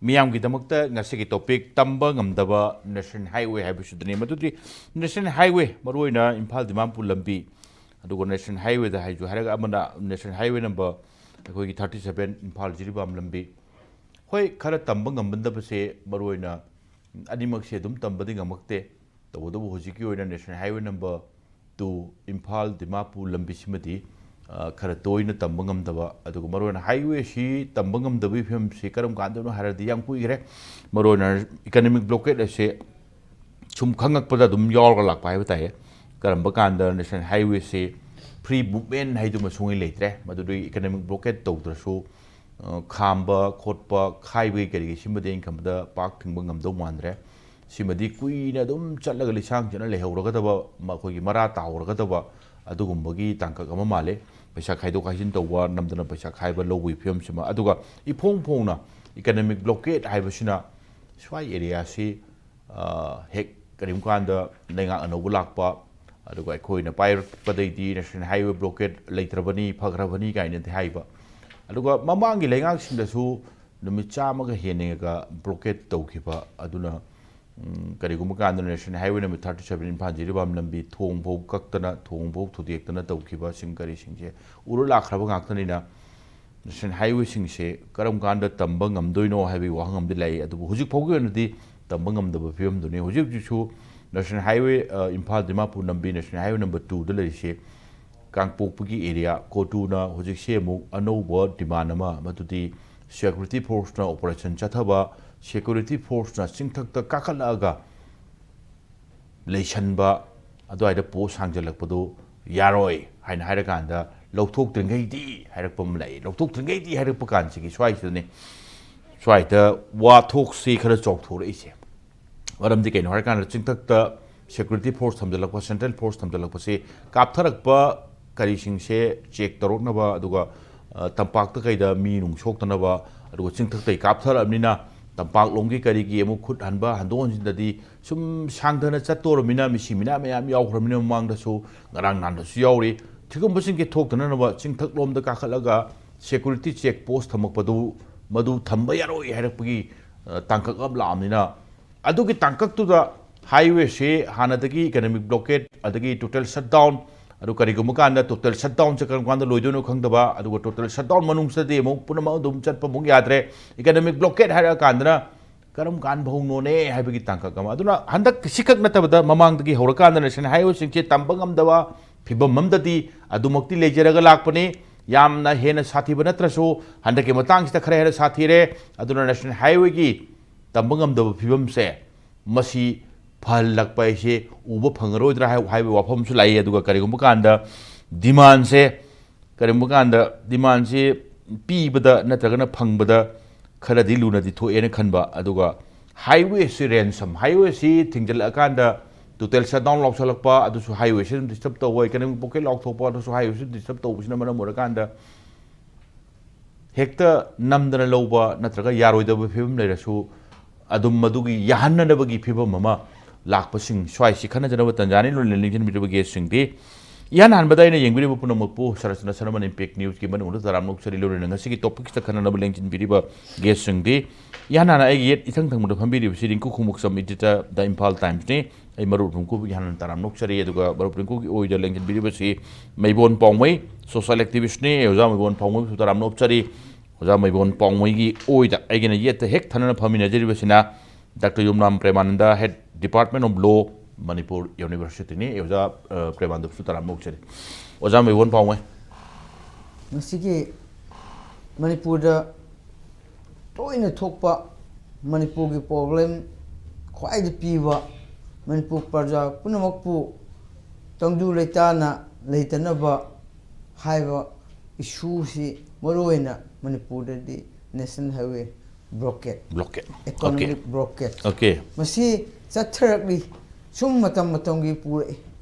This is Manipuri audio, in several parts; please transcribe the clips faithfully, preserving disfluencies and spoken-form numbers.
ꯃꯤꯌꯥꯝꯒꯤꯗꯃꯛꯇ ꯉꯁꯤꯒꯤ topic ꯇꯝꯕ ꯉꯝꯗꯕ National Highway ꯍꯥꯏꯕꯁꯤꯗꯅꯤ꯫ ꯃꯗꯨꯗꯤ National Highway, ꯃꯔꯨꯑꯣꯏꯅ ꯏꯝꯐꯥꯜ ꯗꯤꯃꯥꯄꯨꯔ ꯂꯝꯕꯤ, ꯑꯗꯨꯒ National Highwayꯗ ꯍꯥꯏꯁꯨ ꯍꯥꯏꯔꯒ ꯑꯃꯅ National Highway number ꯑꯩꯈꯣꯏꯒꯤ thirty seven ꯏꯝꯐꯥꯜ ꯖꯤꯔꯤꯕꯥꯝ ꯂꯝꯕꯤ꯫ ꯍꯣꯏ, ꯈꯔ ꯇꯝꯕ ꯉꯝꯃꯟꯗꯕꯁꯦ ꯃꯔꯨꯑꯣꯏꯅ ꯑꯅꯤꯃꯛꯁꯦ ꯑꯗꯨꯝ ꯇꯝꯕꯗꯤ ꯉꯝꯃꯛꯇꯦ꯫ ꯇꯧꯕꯇꯕꯨ ꯍꯧꯖꯤꯛꯀꯤ ꯑꯣꯏꯅ National Highway number two Imphal Dimapur ꯂꯝꯕꯤꯁꯤꯃꯗꯤ, ꯑ, ꯈꯔ ꯇꯣꯏꯅ ꯇꯝꯕ ꯉꯝꯗꯕ, ꯑꯗꯨꯒ ꯃꯔꯨꯑꯣꯏꯅ highwayꯁꯤ ꯇꯝꯕ ꯉꯝꯗꯕꯒꯤ ꯐꯤꯕꯝꯁꯤ ꯀꯔꯝ ꯀꯥꯟꯗꯅꯣ ꯍꯥꯏꯔꯗꯤ ꯌꯥꯝ ꯀꯨꯏꯈ꯭ꯔꯦ꯫ ꯃꯔꯨꯑꯣꯏꯅ economic blockade ꯑꯁꯦ ꯁꯨꯝ ꯈꯪꯉꯛꯄꯗ ꯑꯗꯨꯝ ꯌꯥꯎꯔꯒ ꯂꯥꯛꯄ ꯍꯥꯏꯕ ꯇꯥꯏꯌꯦ꯫ ꯀꯔꯝꯕ ꯀꯥꯟꯗ National Highwayꯁꯦ free movement ꯍꯥꯏꯗꯨꯃ ꯁꯨꯡꯂꯩ ꯂꯩꯇ꯭ꯔꯦ꯫ ꯃꯗꯨꯗꯤ economic blockade ꯇꯧꯗ꯭ꯔꯁꯨ, ꯑ, ꯈꯥꯝꯕ ꯈꯣꯠꯄ, ꯈꯥꯏꯕꯒꯤ ꯀꯔꯤꯒꯤ ꯁꯤꯃꯗꯤ ꯑꯩꯅ ꯈꯟꯕꯗ ꯄꯥꯛ ꯊꯤꯡꯕ ꯉꯝꯗꯧ ꯃꯥꯟꯗ꯭ꯔꯦ꯫ ꯁꯤꯃꯗꯤ ꯀꯨꯏꯅ ꯑꯗꯨꯝ ꯆꯠꯂꯒ ꯂꯤꯁꯥꯡ ꯆꯠꯅ ꯂꯩꯍꯧꯔꯒꯗꯕ, ꯃꯈꯣꯏꯒꯤ ꯃꯔꯥ ꯇꯥꯍꯧꯔꯒꯗꯕ ꯑꯗꯨꯒꯨꯝꯕꯒꯤ ꯇꯥꯡꯀꯛ ꯑꯃ ꯃꯥꯜꯂꯦ꯫ ꯄꯩꯁꯥ ꯈꯥꯏꯗꯣꯛ ꯈꯥꯏꯖꯤꯟ ꯇꯧꯕ, ꯅꯝꯗꯅ ꯄꯩꯁꯥ ꯈꯥꯏꯕ ꯂꯧꯕꯒꯤ ꯐꯤꯕꯝꯁꯤꯃ꯫ ꯑꯗꯨꯒ ꯏꯐꯣꯡ ꯐꯣꯡꯅ economic blockade ꯍꯥꯏꯕꯁꯤꯅ ꯁ꯭ꯋꯥꯏ areaꯁꯤ, ꯑ, ꯍꯦꯛ ꯀꯔꯤꯒꯨꯝꯕ ꯀꯥꯟꯗ ꯂꯩꯉꯥꯛ ꯑꯅꯧꯕ ꯂꯥꯛꯄ, ꯑꯗꯨꯒ ꯑꯩꯈꯣꯏꯅ ꯄꯥꯏꯔꯛꯄꯗꯩꯗꯤ National Highway blockade ꯂꯩꯇ꯭ꯔꯕꯅꯤ, ꯐꯈ꯭ꯔꯕꯅꯤ ꯀꯥꯏꯅꯗꯤ ꯍꯥꯏꯕ꯫ ꯑꯗꯨꯒ ꯃꯃꯥꯡꯒꯤ ꯂꯩꯉꯥꯛꯁꯤꯡꯗꯁꯨ ꯅꯨꯃꯤꯠ ꯆꯥꯝꯃꯒ ꯍꯦꯟꯅꯒ blockade ꯇꯧꯈꯤꯕ꯫ ꯑꯗꯨꯅ, ꯎꯝ, ꯀꯔꯤꯒꯨꯝꯕ ꯀꯥꯟꯗ National Highway number thirty seven Imphal Jiribam ꯂꯝꯕꯤ ꯊꯣꯡ ꯐꯥꯎ ꯀꯛꯇꯅ, ꯊꯣꯡ ꯐꯥꯎ ꯊꯨꯗꯦꯛꯇꯅ ꯇꯧꯈꯤꯕꯁꯤꯡ ꯀꯔꯤꯁꯤꯡꯁꯦ ꯎꯔ ꯂꯥꯛꯈ꯭ꯔꯕ ꯉꯥꯛꯇꯅꯤꯅ, National Highwayꯁꯤꯡꯁꯦ ꯀꯔꯝ ꯀꯥꯟꯗ ꯇꯝꯕ ꯉꯝꯗꯣꯏꯅꯣ ꯍꯥꯏꯕꯒꯤ ꯋꯥꯍꯪ ꯑꯃꯗꯤ ꯂꯥꯛꯏ꯫ ꯑꯗꯨꯕꯨ ꯍꯧꯖꯤꯛ ꯐꯥꯎꯒꯤ ꯑꯣꯏꯅꯗꯤ ꯇꯝꯕ ꯉꯝꯗꯕ ꯐꯤꯕꯝꯗꯨꯅꯤ꯫ ꯍꯧꯖꯤꯛ ꯍꯧꯖꯤꯛꯁꯨ National Highway, ꯑ, ꯏꯝꯐꯥꯜ ꯗꯤꯃꯥꯄꯨꯔ ꯂꯝꯕꯤ National Highway number twoꯗ ꯂꯩꯔꯤꯁꯦ ꯀꯥꯡꯄꯣꯛꯄꯤꯒꯤ area, ꯀꯣꯇꯨꯅ ꯍꯧꯖꯤꯛꯁꯦ ꯑꯃꯨꯛ ꯑꯅꯧꯕ demand ꯑꯃ, ꯃꯗꯨꯗꯤ security forceꯅ operation ꯆꯠꯊꯕ, security forceꯅ ꯆꯤꯡꯊꯛꯇ ꯀꯥꯈꯠꯂꯛꯑꯒ ꯂꯩꯁꯟꯕ, ꯑꯗꯨꯋꯥꯏꯗ post ꯁꯥꯡꯖꯜꯂꯛꯄꯗꯨ ꯌꯥꯔꯣꯏ ꯍꯥꯏꯅ ꯍꯥꯏꯔꯀꯥꯟꯗ, "ꯂꯧꯊꯣꯛꯇ꯭ꯔꯤꯉꯩꯗꯤ" ꯍꯥꯏꯔꯛꯄ ꯑꯃ ꯂꯩ꯫ "ꯂꯧꯊꯣꯛꯇ꯭ꯔꯤꯉꯩꯗꯤ" ꯍꯥꯏꯔꯛꯄ ꯀꯥꯟꯁꯤꯒꯤ ꯁ꯭ꯋꯥꯏꯁꯤꯗꯅꯤ, ꯁ꯭ꯋꯥꯏꯗ ꯋꯥꯊꯣꯛꯁꯤ ꯈꯔ ꯆꯥꯎꯊꯣꯔꯛꯏꯁꯦ꯫ ꯃꯔꯝꯗꯤ ꯀꯩꯅꯣ ꯍꯥꯏꯔꯀꯥꯟꯗ, ꯆꯤꯡꯊꯛꯇ security force ꯊꯝꯖꯤꯜꯂꯛꯄ, central force ꯊꯝꯖꯤꯜꯂꯛꯄꯁꯤ ꯀꯥꯞꯊꯔꯛꯄ ꯀꯔꯤꯁꯤꯡꯁꯦ check ꯇꯧꯔꯛꯅꯕ, ꯑꯗꯨꯒ, ꯑ, ꯇꯝꯄꯥꯛꯇ ꯀꯩꯗ ꯃꯤ ꯅꯨꯡ ꯁꯣꯛꯇꯅꯕ, ꯑꯗꯨꯒ ꯆꯤꯡꯊꯛꯇꯩ ꯀꯥꯞꯊꯔꯛꯑꯕꯅꯤꯅ ꯇꯝꯄꯥꯛꯂꯣꯝꯒꯤ ꯀꯔꯤꯒꯤ ꯑꯃꯨꯛ ꯈꯨꯠ ꯍꯟꯕ, ꯍꯟꯗꯣꯛ ꯍꯟꯖꯤꯟꯗꯗꯤ ꯁꯨꯝ ꯁꯥꯡꯊꯅ ꯆꯠꯇꯣꯔꯕꯅꯤꯅ, ꯃꯤꯁꯤ ꯃꯤꯅꯥ ꯃꯌꯥꯝ ꯌꯥꯎꯈ꯭ꯔꯕꯅꯤꯅ, ꯃꯃꯥꯡꯗꯁꯨ, ꯉꯔꯥꯡ ꯅꯍꯥꯟꯗꯁꯨ ꯌꯥꯎꯔꯤ꯫ ꯁꯤꯒꯨꯝꯕꯁꯤꯡꯁꯦ ꯊꯣꯛꯇꯅꯅꯕ ꯆꯤꯡꯊꯛꯂꯣꯝꯗ ꯀꯥꯈꯠꯂꯒ security check post ꯊꯝꯃꯛꯄꯗꯨ ꯃꯗꯨ ꯊꯝꯕ ꯌꯥꯔꯣꯏ ꯍꯥꯏꯔꯛꯄꯒꯤ ꯑ, ꯇꯥꯡꯀꯛ ꯑꯃ ꯂꯥꯛꯑꯕꯅꯤꯅ, ꯑꯗꯨꯒꯤ ꯇꯥꯡꯀꯛꯇꯨꯗ highwayꯁꯦ ꯍꯥꯟꯅꯗꯒꯤ economic blockade, ꯑꯗꯒꯤ total shutdown, ꯑꯗꯨ ꯀꯔꯤꯒꯨꯝꯕ ꯀꯥꯟꯗ total shutdownꯁꯦ ꯀꯔꯝ ꯀꯥꯟꯗ ꯂꯣꯏꯗꯣꯏꯅꯣ ꯈꯪꯗꯕ, ꯑꯗꯨꯒ total shutdown ꯃꯅꯨꯡꯁꯤꯗꯗꯤ ꯑꯃꯨꯛ ꯄꯨꯝꯅꯃꯛ ꯑꯗꯨꯝ ꯆꯠꯄ ꯑꯃꯨꯛ ꯌꯥꯗ꯭ꯔꯦ, economic blockade ꯍꯥꯏꯔꯛꯑꯀꯥꯟꯗꯅ ꯀꯔꯝ ꯀꯥꯟ ꯐꯧꯅꯣꯅꯦ ꯍꯥꯏꯕꯒꯤ ꯇꯥꯡꯀꯛ ꯑꯃ꯫ ꯑꯗꯨꯅ ꯍꯟꯗꯛ ꯁꯤꯈꯛ ꯅꯠꯇꯕꯗ ꯃꯃꯥꯡꯗꯒꯤ ꯍꯧꯔꯀꯥꯟꯗ national highwayꯁꯤꯡꯁꯦ ꯇꯝꯕ ꯉꯝꯗꯕ ꯐꯤꯕꯝ ꯑꯃꯗꯗꯤ ꯑꯗꯨꯃꯛꯇꯤ ꯂꯩꯖꯔꯒ ꯂꯥꯛꯄꯅꯤ꯫ ꯌꯥꯝꯅ ꯍꯦꯟꯅ ꯁꯥꯊꯤꯕ ꯅꯠꯇ꯭ꯔꯁꯨ ꯍꯟꯗꯛꯀꯤ ꯃꯇꯥꯡꯁꯤꯗ ꯈꯔ ꯍꯦꯟꯅ ꯁꯥꯊꯤꯔꯦ꯫ ꯑꯗꯨꯅ national highwayꯒꯤ ꯇꯝꯕ ꯉꯝꯗꯕ ꯐꯤꯕꯝꯁꯦ ꯃꯁꯤ ꯐꯍꯜꯂꯛꯄ ꯍꯥꯏꯁꯦ ꯎꯕ ꯐꯪꯉꯔꯣꯏꯗ꯭ꯔꯥ ꯍꯥꯏ-, ꯍꯥꯏꯕꯒꯤ ꯋꯥꯐꯝꯁꯨ ꯂꯥꯛꯏ꯫ ꯑꯗꯨꯒ ꯀꯔꯤꯒꯨꯝꯕ ꯀꯥꯟꯗ demandꯁꯦ, ꯀꯔꯤꯒꯨꯝꯕ ꯀꯥꯟꯗ demandꯁꯤ ꯄꯤꯕꯗ ꯅꯠꯇ꯭ꯔꯒꯅ ꯐꯪꯕꯗ ꯈꯔꯗꯤ ꯂꯨꯅꯗꯤ ꯊꯣꯛꯑꯦꯅ ꯈꯟꯕ꯫ ꯑꯗꯨꯒ highwayꯁꯤ ransom, highwayꯁꯤ ꯊꯤꯡꯖꯤꯜꯂꯛꯑꯀꯥꯟꯗ total shutdown ꯂꯥꯎꯁꯜꯂꯛꯄ, ꯑꯗꯨꯁꯨ highwayꯁꯤ ꯑꯗꯨꯝ disturb ꯇꯧꯕ, economic blockade ꯂꯥꯎꯊꯣꯛꯄ, ꯑꯗꯨꯁꯨ highwayꯁꯤ disturb ꯇꯧꯕꯁꯤꯅ ꯃꯔꯝ ꯑꯣꯏꯔꯀꯥꯟꯗ ꯍꯦꯛꯇ ꯅꯝꯗꯅ ꯂꯧꯕ ꯅꯠꯇ꯭ꯔꯒ ꯌꯥꯔꯣꯏꯗꯕ ꯐꯤꯕꯝ ꯂꯩꯔꯁꯨ ꯑꯗꯨꯝ ꯃꯗꯨꯒꯤ ꯌꯥꯍꯟꯅꯅꯕꯒꯤ ꯐꯤꯕꯝ ꯑꯃ ꯂꯥꯛꯄꯁꯤꯡ ꯁ꯭ꯋꯥꯏꯁꯤ ꯈꯟꯅꯖꯅꯕ ꯇꯟꯖꯥꯅꯤ꯫ ꯂꯣꯏꯅ ꯂꯤꯡꯖꯤꯟꯕꯤꯔꯤꯕ guestꯁꯤꯡꯗꯤ ꯏꯍꯥꯟ ꯍꯥꯟꯕꯗ ꯑꯩꯅ ꯌꯦꯡꯕꯤꯔꯤꯕ ꯄꯨꯝꯅꯃꯛꯄꯨ ꯁꯔꯁꯅ ꯁꯔꯃꯟ Impact Newsꯀꯤ ꯃꯅꯨꯡꯗ ꯇꯔꯥꯝꯅ ꯑꯣꯛꯆꯔꯤ꯫ ꯂꯣꯏꯅꯅ ꯉꯁꯤꯒꯤ topicꯁꯤꯗ ꯈꯟꯅꯅꯕ ꯂꯦꯡꯁꯤꯟꯕꯤꯔꯤꯕ guestꯁꯤꯡꯗꯤ ꯏꯍꯥꯟ ꯍꯥꯟꯅ ꯑꯩꯒꯤ ꯌꯦꯠ ꯏꯊꯪ ꯊꯪꯕꯗ ꯐꯝꯕꯤꯔꯤꯕꯁꯤ ꯔꯤꯡꯀꯨ ꯈꯣꯡꯎꯞꯁꯝ, editor, The Imphal Timesꯅꯤ꯫ ꯑꯩ ꯃꯔꯨꯞ ꯔꯤꯡꯀꯨꯒꯤ ꯍꯥꯟꯅ ꯇꯔꯥꯝꯅ ꯑꯣꯛꯆꯔꯤ꯫ ꯑꯗꯨꯒ ꯃꯔꯨꯞ ꯔꯤꯡꯀꯨꯒꯤ ꯑꯣꯏꯗ ꯂꯦꯡꯁꯤꯟꯕꯤꯔꯤꯕꯁꯤ ꯃꯩꯕꯣꯟ ꯄꯥꯎꯃꯩ, social activistꯅꯤ꯫ ꯑꯣꯖꯥ ꯃꯩꯕꯣꯟ ꯄꯥꯎꯃꯩꯕꯨꯁꯨ ꯇꯔꯥꯝꯅ ꯑꯣꯛꯆꯔꯤ꯫ ꯑꯣꯖꯥ ꯃꯩꯕꯣꯟ ꯄꯥꯎꯃꯩꯒꯤ ꯑꯣꯏꯗ ꯑꯩꯒꯤꯅ ꯌꯦꯠꯇ ꯍꯦꯛ ꯊꯪꯅꯅ ꯐꯝꯃꯤꯟꯅꯖꯔꯤꯕꯁꯤꯅ Doctor Yumnam ꯄ꯭ꯔꯦꯃꯥꯅꯟꯗ, Head Department of Law, Manipur Universityꯅꯤ꯫ ꯑꯣꯖꯥ, ꯑ, ꯄ꯭ꯔꯦꯃꯥꯅꯟꯗꯕꯨꯁꯨ ꯇꯔꯥꯝꯅ ꯑꯣꯛꯆꯔꯤ꯫ ꯑꯣꯖꯥ ꯃꯩꯕꯣꯟ ꯄꯥꯎꯃꯩ꯫ ꯉꯁꯤꯒꯤ ꯃꯅꯤꯄꯨꯔꯗ ꯇꯣꯏꯅ ꯊꯣꯛꯄ, ꯃꯅꯤꯄꯨꯔꯒꯤ problem ꯈ꯭ꯋꯥꯏꯗꯒꯤ ꯄꯤꯕ, ꯃꯅꯤꯄꯨꯔ ꯄ꯭ꯔꯖꯥ ꯄꯨꯝꯅꯃꯛꯄꯨ ꯇꯪꯗꯨ ꯂꯩꯇꯥꯅ ꯂꯩꯇꯅꯕ ꯍꯥꯏꯕ issueꯁꯤ ꯃꯔꯨꯑꯣꯏꯅ ꯃꯅꯤꯄꯨꯔꯗꯗꯤ national highway blockade, blockade, economic blockade꯫ Okay꯫ ꯃꯁꯤ ꯆꯠꯊꯔꯛꯂꯤ, ꯁꯨꯝ ꯃꯇꯝ ꯃꯇꯝꯒꯤ ꯄꯨꯔꯛꯏ꯫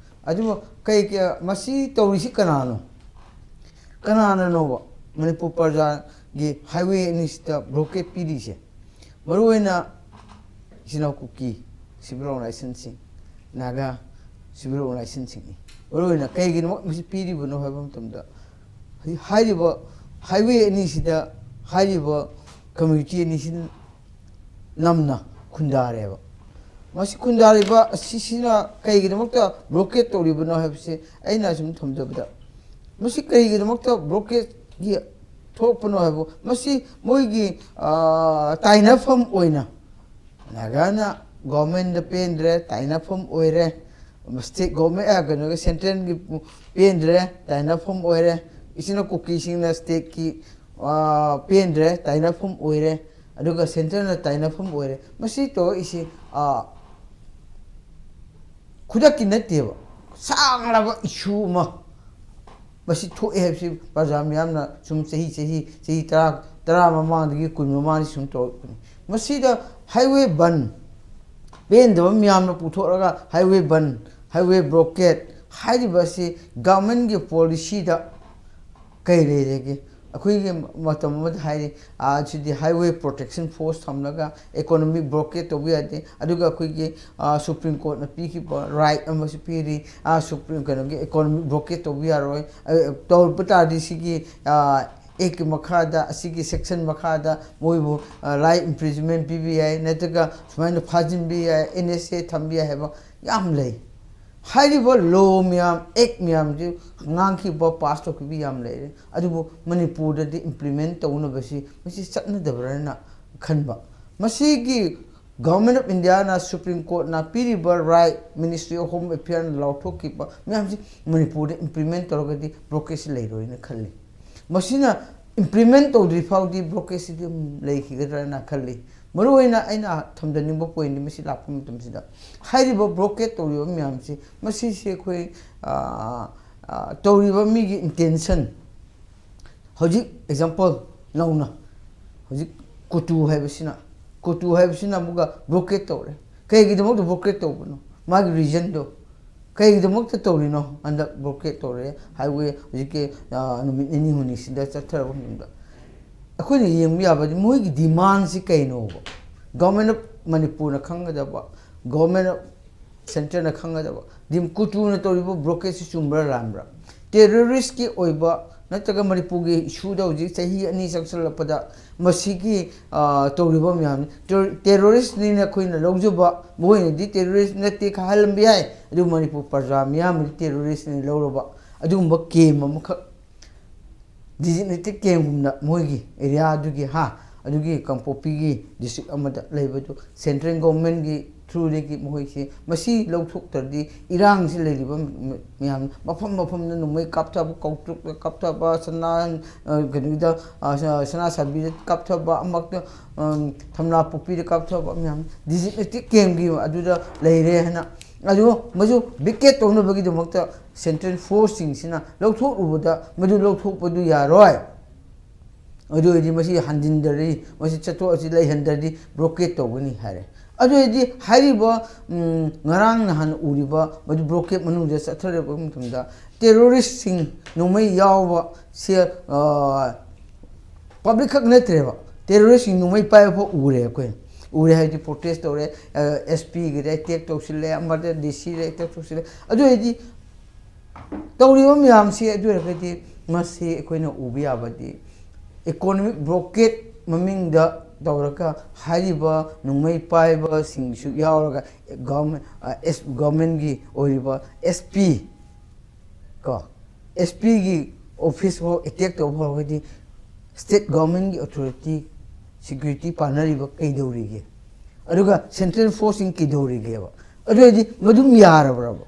ꯑꯗꯨꯕꯨ ꯀꯩ, ꯀꯩ, ꯃꯁꯤ ꯇꯧꯔꯤꯁꯤ ꯀꯅꯥꯅꯣ? ꯀꯅꯥꯅꯅꯣꯕ ꯃꯅꯤꯄꯨꯔ ꯄ꯭ꯔꯖꯥꯒꯤ highway ꯑꯅꯤꯁꯤꯗ blockade ꯄꯤꯔꯤꯁꯦ? ꯃꯔꯨꯑꯣꯏꯅ ꯏꯆꯤꯟ ꯏꯅꯥꯎ ꯀꯨꯀꯤ civil organizationꯁꯤꯡ, ꯅꯥꯒꯥ civil organizationꯁꯤꯡꯅꯤ꯫ ꯃꯔꯨꯑꯣꯏꯅ ꯀꯩꯒꯤꯅꯣ ꯃꯁꯤ ꯄꯤꯔꯤꯕꯅꯣ ꯍꯥꯏꯕ ꯃꯇꯝꯗ, ꯍꯥꯏꯔꯤꯕ highway ꯑꯅꯤꯁꯤꯗ ꯍꯥꯏꯔꯤꯕ ꯀꯝꯃ꯭ꯌꯨꯅꯤꯇꯤ ꯑꯅꯤꯁꯤ ꯅꯝꯅ ꯈꯨꯟꯗꯥꯔꯦꯕ꯫ ꯃꯁꯤ ꯈꯨꯟꯗꯥꯔꯤꯕ ꯑꯁꯤꯁꯤꯅ ꯀꯩꯒꯤꯗꯃꯛꯇ ꯕ꯭ꯂꯣꯀꯦꯠ ꯇꯧꯔꯤꯕꯅꯣ ꯍꯥꯏꯕꯁꯦ ꯑꯩꯅ ꯁꯨꯝ ꯊꯝꯖꯕꯗ, ꯃꯁꯤ ꯀꯩꯒꯤꯗꯃꯛꯇ ꯕ꯭ꯂꯣꯀꯦꯠꯀꯤ ꯊꯣꯛꯄꯅꯣ ꯍꯥꯏꯕ, ꯃꯁꯤ ꯃꯣꯏꯒꯤ, ꯑ, ꯇꯥꯏꯅꯐꯝ ꯑꯣꯏꯅ ꯅꯥꯒꯥꯅ ꯒꯣꯔꯃꯦꯟꯗ ꯄꯦꯟꯗ꯭ꯔꯦ, ꯇꯥꯏꯅꯐꯝ ꯑꯣꯏꯔꯦ꯫ ꯁ꯭ꯇꯦꯠ ꯒꯣꯔꯃꯦꯟ, ꯑ, ꯀꯩꯅꯣꯒꯤ ꯁꯦꯟꯇ꯭ꯔꯦꯜꯒꯤ ꯄꯦꯟꯗ꯭ꯔꯦ, ꯇꯥꯏꯅꯐꯝ ꯑꯣꯏꯔꯦ꯫ ꯏꯆꯤꯟꯅ ꯀꯨꯀꯤꯁꯤꯡꯅ ꯁ꯭ꯇꯦꯠꯀꯤ, ꯑ, ꯄꯦꯟꯗ꯭ꯔꯦ, ꯇꯥꯏꯅꯐꯝ ꯑꯣꯏꯔꯦ꯫ ꯑꯗꯨꯒ ꯁꯦꯟꯇ꯭ꯔꯦꯜꯅ ꯇꯥꯏꯅꯐꯝ ꯑꯣꯏꯔꯦ꯫ ꯃꯁꯤ ꯇꯧꯔꯛꯏꯁꯤ, ꯑ, ꯈꯨꯗꯛꯀꯤ ꯅꯠꯇꯦꯕ, ꯁꯥꯡꯂꯕ ꯏꯁꯨ ꯑꯃ꯫ ꯃꯁꯤ ꯊꯣꯛꯑꯦ ꯍꯥꯏꯕꯁꯤ ꯄ꯭ꯔꯖꯥ ꯃꯤꯌꯥꯝꯅ ꯁꯨꯝ ꯆꯍꯤ, ꯆꯍꯤ, ꯆꯍꯤ ꯇꯔꯥ, ꯇꯔꯥ ꯃꯃꯥꯡꯗꯒꯤ ꯀꯨꯟ ꯃꯃꯥꯡꯗꯒꯤ ꯁꯨꯝ ꯇꯧꯔꯛꯄꯅꯤ꯫ ꯃꯁꯤꯗ ꯍꯥꯏꯋꯦ ꯕꯟ, ꯄꯦꯟꯗꯕ ꯃꯤꯌꯥꯝꯅ ꯄꯨꯊꯣꯛꯂꯒ ꯍꯥꯏꯋꯦ ꯕꯟ, ꯍꯥꯏꯋꯦ ꯕ꯭ꯂꯣꯀꯦꯠ ꯍꯥꯏꯔꯤꯕ ꯑꯁꯤ ꯒꯚꯔꯟꯃꯦꯟꯒꯤ ꯄꯣꯂꯤꯁꯤꯗ ꯀꯩ ꯂꯩꯔꯒꯦ? ꯑꯩꯈꯣꯏꯒꯤ ꯃꯇꯝ ꯑꯃꯗ ꯍꯥꯏꯔꯤ, ꯑꯥ, ꯁꯤꯗꯤ ꯍꯥꯏꯋꯦ ꯄ꯭ꯔꯣꯇꯦꯛꯁꯟ ꯐꯣꯔꯁ ꯊꯝꯂꯒ ꯏꯀꯣꯅꯣꯃꯤꯛ ꯕ꯭ꯂꯣꯀꯦꯠ ꯇꯧꯕ ꯌꯥꯗꯦ꯫ ꯑꯗꯨꯒ ꯑꯩꯈꯣꯏꯒꯤ, ꯑꯥ, ꯁꯨꯄ꯭ꯔꯤꯝ ꯀꯣꯔꯠꯅ ꯄꯤꯈꯤꯕ ꯔꯥꯏꯠ ꯑꯃꯁꯨ ꯄꯤꯔꯤ, ꯑꯥ, ꯁꯨꯄ꯭ꯔꯤꯝ, ꯀꯩꯅꯣꯒꯤ ꯏꯀꯣꯅꯣꯃꯤꯛ ꯕ꯭ꯂꯣꯀꯦꯠ ꯇꯧꯕ ꯌꯥꯔꯣꯏ꯫ ꯑ, ꯇꯧꯔꯛꯄ ꯇꯥꯔꯗꯤ ꯁꯤꯒꯤ, ꯑꯥ, ꯑꯦꯛꯀꯤ ꯃꯈꯥꯗ, ꯑꯁꯤꯒꯤ ꯁꯦꯛꯁꯟ ꯃꯈꯥꯗ ꯃꯣꯏꯕꯨ, ꯑ, ꯂꯥꯏꯐ ꯏꯝꯄ꯭ꯔꯤꯖꯟꯃꯦꯟ ꯄꯤꯕ ꯌꯥꯏ, ꯅꯠꯇ꯭ꯔꯒ ꯁꯨꯃꯥꯏꯅ ꯐꯥꯖꯤꯟꯕ ꯌꯥꯏ, ꯑꯦꯟ ꯑꯦꯁ ꯑꯦ ꯊꯝꯕ ꯌꯥꯏ ꯍꯥꯏꯕ ꯌꯥꯝ ꯂꯩ꯫ ꯍꯥꯏꯔꯤꯕ ꯂꯣ ꯃꯌꯥꯝ, ꯑꯦꯛ ꯃꯌꯥꯝꯁꯤ ꯉꯥꯡꯈꯤꯕ, ꯄꯥꯁ ꯇꯧꯈꯤꯕ ꯌꯥꯝ ꯂꯩꯔꯦ꯫ ꯑꯗꯨꯕꯨ ꯃꯅꯤꯄꯨꯔꯗꯗꯤ ꯏꯝꯄ꯭ꯂꯤꯃꯦꯟ ꯇꯧꯅꯕꯁꯤ ꯃꯁꯤ ꯆꯠꯅꯗꯕ꯭ꯔꯅ ꯈꯟꯕ꯫ ꯃꯁꯤꯒꯤ ꯒꯚꯔꯟꯃꯦꯟ ꯑꯣꯐ ꯏꯟꯗꯤꯌꯥꯅ, ꯁꯨꯄ꯭ꯔꯤꯝ ꯀꯣꯔꯠꯅ ꯄꯤꯔꯤꯕ ꯔꯥꯏꯠ, ꯃꯤꯅꯤꯁꯇ꯭ꯔꯤ ꯑꯣꯐ ꯍꯣꯝ ꯑꯦꯐꯤꯌꯔꯅ ꯂꯥꯎꯊꯣꯛꯈꯤꯕ ꯃꯌꯥꯝꯁꯤ ꯃꯅꯤꯄꯨꯔꯗ ꯏꯝꯄ꯭ꯂꯤꯃꯦꯟ ꯇꯧꯔꯒꯗꯤ ꯕ꯭ꯂꯣꯀꯦꯠꯁꯤ ꯂꯩꯔꯣꯏꯅ ꯈꯜꯂꯤ꯫ ꯃꯁꯤꯅ ꯏꯝꯄ꯭ꯂꯤꯃꯦꯟ ꯇꯧꯗ꯭ꯔꯤ ꯐꯥꯎꯗꯤ ꯕ꯭ꯂꯣꯀꯦꯠꯁꯤꯗꯤ ꯑꯗꯨꯝ ꯂꯩꯈꯤꯒꯗ꯭ꯔꯅ ꯈꯜꯂꯤ꯫ ꯃꯔꯨꯑꯣꯏꯅ ꯑꯩꯅ ꯊꯝꯖꯅꯤꯡꯕ ꯄꯣꯏꯟꯗꯤ ꯃꯁꯤ ꯂꯥꯛꯄ ꯃꯇꯝꯁꯤꯗ, ꯍꯥꯏꯔꯤꯕ ꯕ꯭ꯂꯣꯀꯦꯠ ꯇꯧꯔꯤꯕ ꯃꯌꯥꯝꯁꯤ, ꯃꯁꯤꯁꯤ ꯑꯩꯈꯣꯏ, ꯑ, ꯑ, ꯇꯧꯔꯤꯕ ꯃꯤꯒꯤ ꯏꯟꯇꯦꯟꯁꯟ, ꯍꯧꯖꯤꯛ ꯑꯦꯛꯖꯥꯝꯄꯜ ꯅꯧꯅ ꯍꯧꯖꯤꯛ ꯀꯨꯇꯨ ꯍꯥꯏꯕꯁꯤꯅ, ꯀꯨꯇꯨ ꯍꯥꯏꯕꯁꯤꯅ ꯑꯃꯨꯛꯀ ꯕ꯭ꯂꯣꯀꯦꯠ ꯇꯧꯔꯦ꯫ ꯀꯩꯒꯤꯗꯃꯛꯇ ꯕ꯭ꯂꯣꯀꯦꯠ ꯇꯧꯕꯅꯣ? ꯃꯥꯒꯤ ꯔꯤꯖꯟꯗꯣ ꯀꯩꯒꯤꯗꯃꯛꯇ ꯇꯧꯔꯤꯅꯣ? ꯍꯟꯗꯛ ꯕ꯭ꯂꯣꯀꯦꯠ ꯇꯧꯔꯦ, ꯍꯥꯏꯋꯦ ꯍꯧꯖꯤꯛꯀꯤ, ꯑ, ꯅꯨꯃꯤꯠ ꯅꯤꯅꯤ ꯍꯨꯝꯅꯤꯁꯤꯗ ꯆꯠꯊꯔꯕ ꯃꯇꯨꯡꯗ ꯑꯩꯈꯣꯏꯅ ꯌꯦꯡꯕ ꯌꯥꯕꯗꯤ ꯃꯣꯏꯒꯤ ꯗꯤꯃꯥꯟꯁꯤ ꯀꯩꯅꯣꯕ? ꯒꯣꯔꯃꯦꯟ ꯑꯣꯐ ꯃꯅꯤꯄꯨꯔꯅ ꯈꯪꯒꯗꯕ, ꯒꯣꯔꯃꯦꯟ ꯑꯣꯐ ꯁꯦꯟꯇꯔꯅ ꯈꯪꯒꯗꯕ, ꯗꯤꯝ ꯀꯨꯇꯨꯅ ꯇꯧꯔꯤꯕ ꯕ꯭ꯂꯣꯀꯦꯠꯁꯤ ꯆꯨꯝꯕ꯭ꯔꯥ ꯂꯥꯟꯕ꯭ꯔꯥ? ꯇꯦꯔꯣꯔꯤꯁꯀꯤ ꯑꯣꯏꯕ ꯅꯠꯇ꯭ꯔꯒ ꯃꯅꯤꯄꯨꯔꯒꯤ ꯏꯁꯨꯗ ꯍꯧꯖꯤꯛ ꯆꯍꯤ ꯑꯅꯤ ꯆꯪꯁꯤꯜꯂꯛꯄꯗ ꯃꯁꯤꯒꯤ, ꯑ, ꯇꯧꯔꯤꯕ ꯃꯌꯥꯝ ꯇꯦꯔꯣ-, ꯇꯦꯔꯣꯔꯤꯁ꯭ꯠꯅꯤꯅ ꯑꯩꯈꯣꯏꯅ ꯂꯧꯖꯕ, ꯃꯈꯣꯏꯅꯗꯤ ꯇꯦꯔꯣꯔꯤꯁ꯭ꯠ ꯅꯠꯇꯦ ꯈꯜꯍꯜꯂꯝꯕ ꯌꯥꯏ, ꯑꯗꯨꯕꯨ ꯃꯅꯤꯄꯨꯔ ꯄ꯭ꯔꯖꯥ ꯃꯤꯌꯥꯝꯅꯗꯤ ꯇꯦꯔꯣꯔꯤꯁ꯭ꯠꯅꯤ ꯂꯧꯔꯕ ꯑꯗꯨꯒꯨꯝꯕ ꯀꯦꯝ ꯑꯃꯈꯛ, ꯗꯤꯖꯤꯛꯅꯦꯇꯦꯗ ꯀꯦꯝꯒꯨꯝꯅ ꯃꯣꯏꯒꯤ ꯑꯦꯔꯤꯌꯥꯗꯨꯒꯤ, ꯍꯥ, ꯑꯗꯨꯒꯤ ꯀꯥꯡꯄꯣꯛꯄꯤꯒꯤ ꯗꯤꯁꯇ꯭ꯔꯤꯛ ꯑꯃꯗ ꯂꯩꯕꯗꯨ ꯁꯦꯟꯇ꯭ꯔꯦꯜ ꯒꯣꯚꯔꯟꯃꯦꯟꯠꯀꯤ ꯊ꯭ꯔꯨꯗꯒꯤ ꯃꯈꯣꯏꯁꯤ ꯃꯁꯤ ꯂꯧꯊꯣꯛꯇ꯭ꯔꯗꯤ ꯏꯔꯥꯡꯁꯤ ꯂꯩꯔꯤꯕ ꯃꯌꯥꯝ ꯃꯐꯝ ꯃꯐꯝꯗ ꯅꯣꯡꯃꯩ ꯀꯥꯞꯊꯕ, ꯀꯧꯇ꯭ꯔꯨꯛꯇ ꯀꯥꯞꯊꯕ, ꯁꯅꯥ, ꯑ, ꯀꯩꯅꯣꯗ, ꯑ, ꯁ-, ꯁꯅꯥꯁꯥꯕꯤꯗ ꯀꯥꯞꯊꯕ, ꯑꯃꯛꯇ, ꯎꯝ, ꯊꯝꯅꯥꯄꯣꯛꯄꯤꯗ ꯀꯥꯞꯊꯕ ꯃꯌꯥꯝ ꯗꯤꯖꯤꯛꯅꯦꯇꯦꯗ ꯀꯦꯝꯒꯤ ꯑꯗꯨꯗ ꯂꯩꯔꯦ ꯍꯥꯏꯅ꯫ ꯑꯗꯨ ꯃꯁꯨ ꯚꯦꯀꯦꯠ ꯇꯧꯅꯕꯒꯤꯗꯃꯛꯇ ꯁꯦꯟꯇ꯭ꯔꯦꯜ ꯐꯣꯔꯁꯁꯤꯡꯁꯤꯅ ꯂꯧꯊꯣꯛꯂꯨꯕꯗ ꯃꯗꯨ ꯂꯧꯊꯣꯛꯄꯗꯨ ꯌꯥꯔꯣꯏ꯫ ꯑꯗꯨ ꯑꯣꯏꯔꯗꯤ ꯃꯁꯤ ꯍꯟꯖꯤꯟꯗꯔꯤ, ꯃꯁꯤ ꯆꯠꯊꯣꯛ ꯑꯁꯤ ꯂꯩꯍꯟꯗ꯭ꯔꯗꯤ ꯕ꯭ꯂꯣꯀꯦꯠ ꯇꯧꯒꯅꯤ ꯍꯥꯏꯔꯦ꯫ ꯑꯗꯨ ꯑꯣꯏꯔꯗꯤ ꯍꯥꯏꯔꯤꯕ, ꯎꯝ, ꯉꯔꯥꯡ ꯅꯍꯥꯟ ꯎꯔꯤꯕ ꯃꯗꯨ ꯕ꯭ꯂꯣꯀꯦꯠ ꯃꯅꯨꯡꯗ ꯆꯠꯊꯔꯕ ꯃꯇꯝꯗ ꯇꯦꯔꯣꯔꯤꯁ꯭ꯠꯁꯤꯡ ꯅꯣꯡꯃꯩ ꯌꯥꯎꯕ ꯁꯦ, ꯑ, ꯄꯕ꯭ꯂꯤꯛ ꯈꯛ ꯅꯠꯇ꯭ꯔꯦꯕ, ꯇꯦꯔꯣꯔꯤꯁ꯭ꯠꯁꯤꯡ ꯅꯣꯡꯃꯩ ꯄꯥꯏꯕ ꯐꯥꯎ ꯎꯔꯦ ꯑꯩꯈꯣꯏ꯫ ꯎꯔꯦ ꯍꯥꯏꯗꯤ ꯄ꯭ꯔꯣꯇꯦꯁ ꯇꯧꯔꯦ, ꯑ, ꯑꯦꯁ ꯄꯤꯒꯤꯗ ꯑꯦꯇꯦꯛ ꯇꯧꯁꯤꯜꯂꯦ, ꯑꯃꯗ ꯗꯤ ꯁꯤꯗ ꯑꯦꯇꯦꯛ ꯇꯧꯁꯤꯜꯂꯦ꯫ ꯑꯗꯨ ꯑꯣꯏꯔꯗꯤ ꯇꯧꯔꯤꯕ ꯃꯌꯥꯝꯁꯤ ꯑꯗꯨ ꯑꯣꯏꯔꯒꯗꯤ ꯃꯁꯤ ꯑꯩꯈꯣꯏꯅ ꯎꯕ ꯌꯥꯕꯗꯤ ꯏꯀꯣꯅꯣꯃꯤꯛ ꯕ꯭ꯂꯣꯀꯦꯠ ꯃꯃꯤꯡꯗ ꯇꯧꯔꯒ ꯍꯥꯏꯔꯤꯕ ꯅꯣꯡꯃꯩ ꯄꯥꯏꯕꯁꯤꯡꯁꯨ ꯌꯥꯎꯔꯒ ꯒꯚꯔꯟꯃꯦꯟ, ꯑ, ꯑꯦꯁ-, ꯒꯚꯔꯟꯃꯦꯟꯠꯀꯤ ꯑꯣꯏꯔꯤꯕ ꯑꯦꯁ ꯄꯤ ꯀꯣ, ꯑꯦꯁ ꯄꯤꯒꯤ ꯑꯣꯐꯤꯁ ꯐꯥꯎ ꯑꯦꯇꯦꯛ ꯇꯧꯕ ꯍꯧꯔꯒꯗꯤ ꯁ꯭ꯇꯦꯠ ꯒꯚꯔꯟꯃꯦꯟꯠꯀꯤ ꯑꯣꯊꯣꯔꯤꯇꯤ, ꯁꯦꯀ꯭ꯌꯨꯔꯤꯇꯤ ꯄꯥꯔꯠꯅꯔ ꯀꯩꯗꯧꯔꯤꯒꯦ? ꯑꯗꯨꯒ ꯁꯦꯟꯇ꯭ꯔꯦꯜ ꯐꯣꯔꯁꯁꯤꯡ ꯀꯩꯗꯧꯔꯤꯒꯦꯕ? ꯑꯗꯨ ꯑꯣꯏꯔꯗꯤ ꯃꯗꯨꯝ ꯌꯥꯔꯕ꯭ꯔꯕ?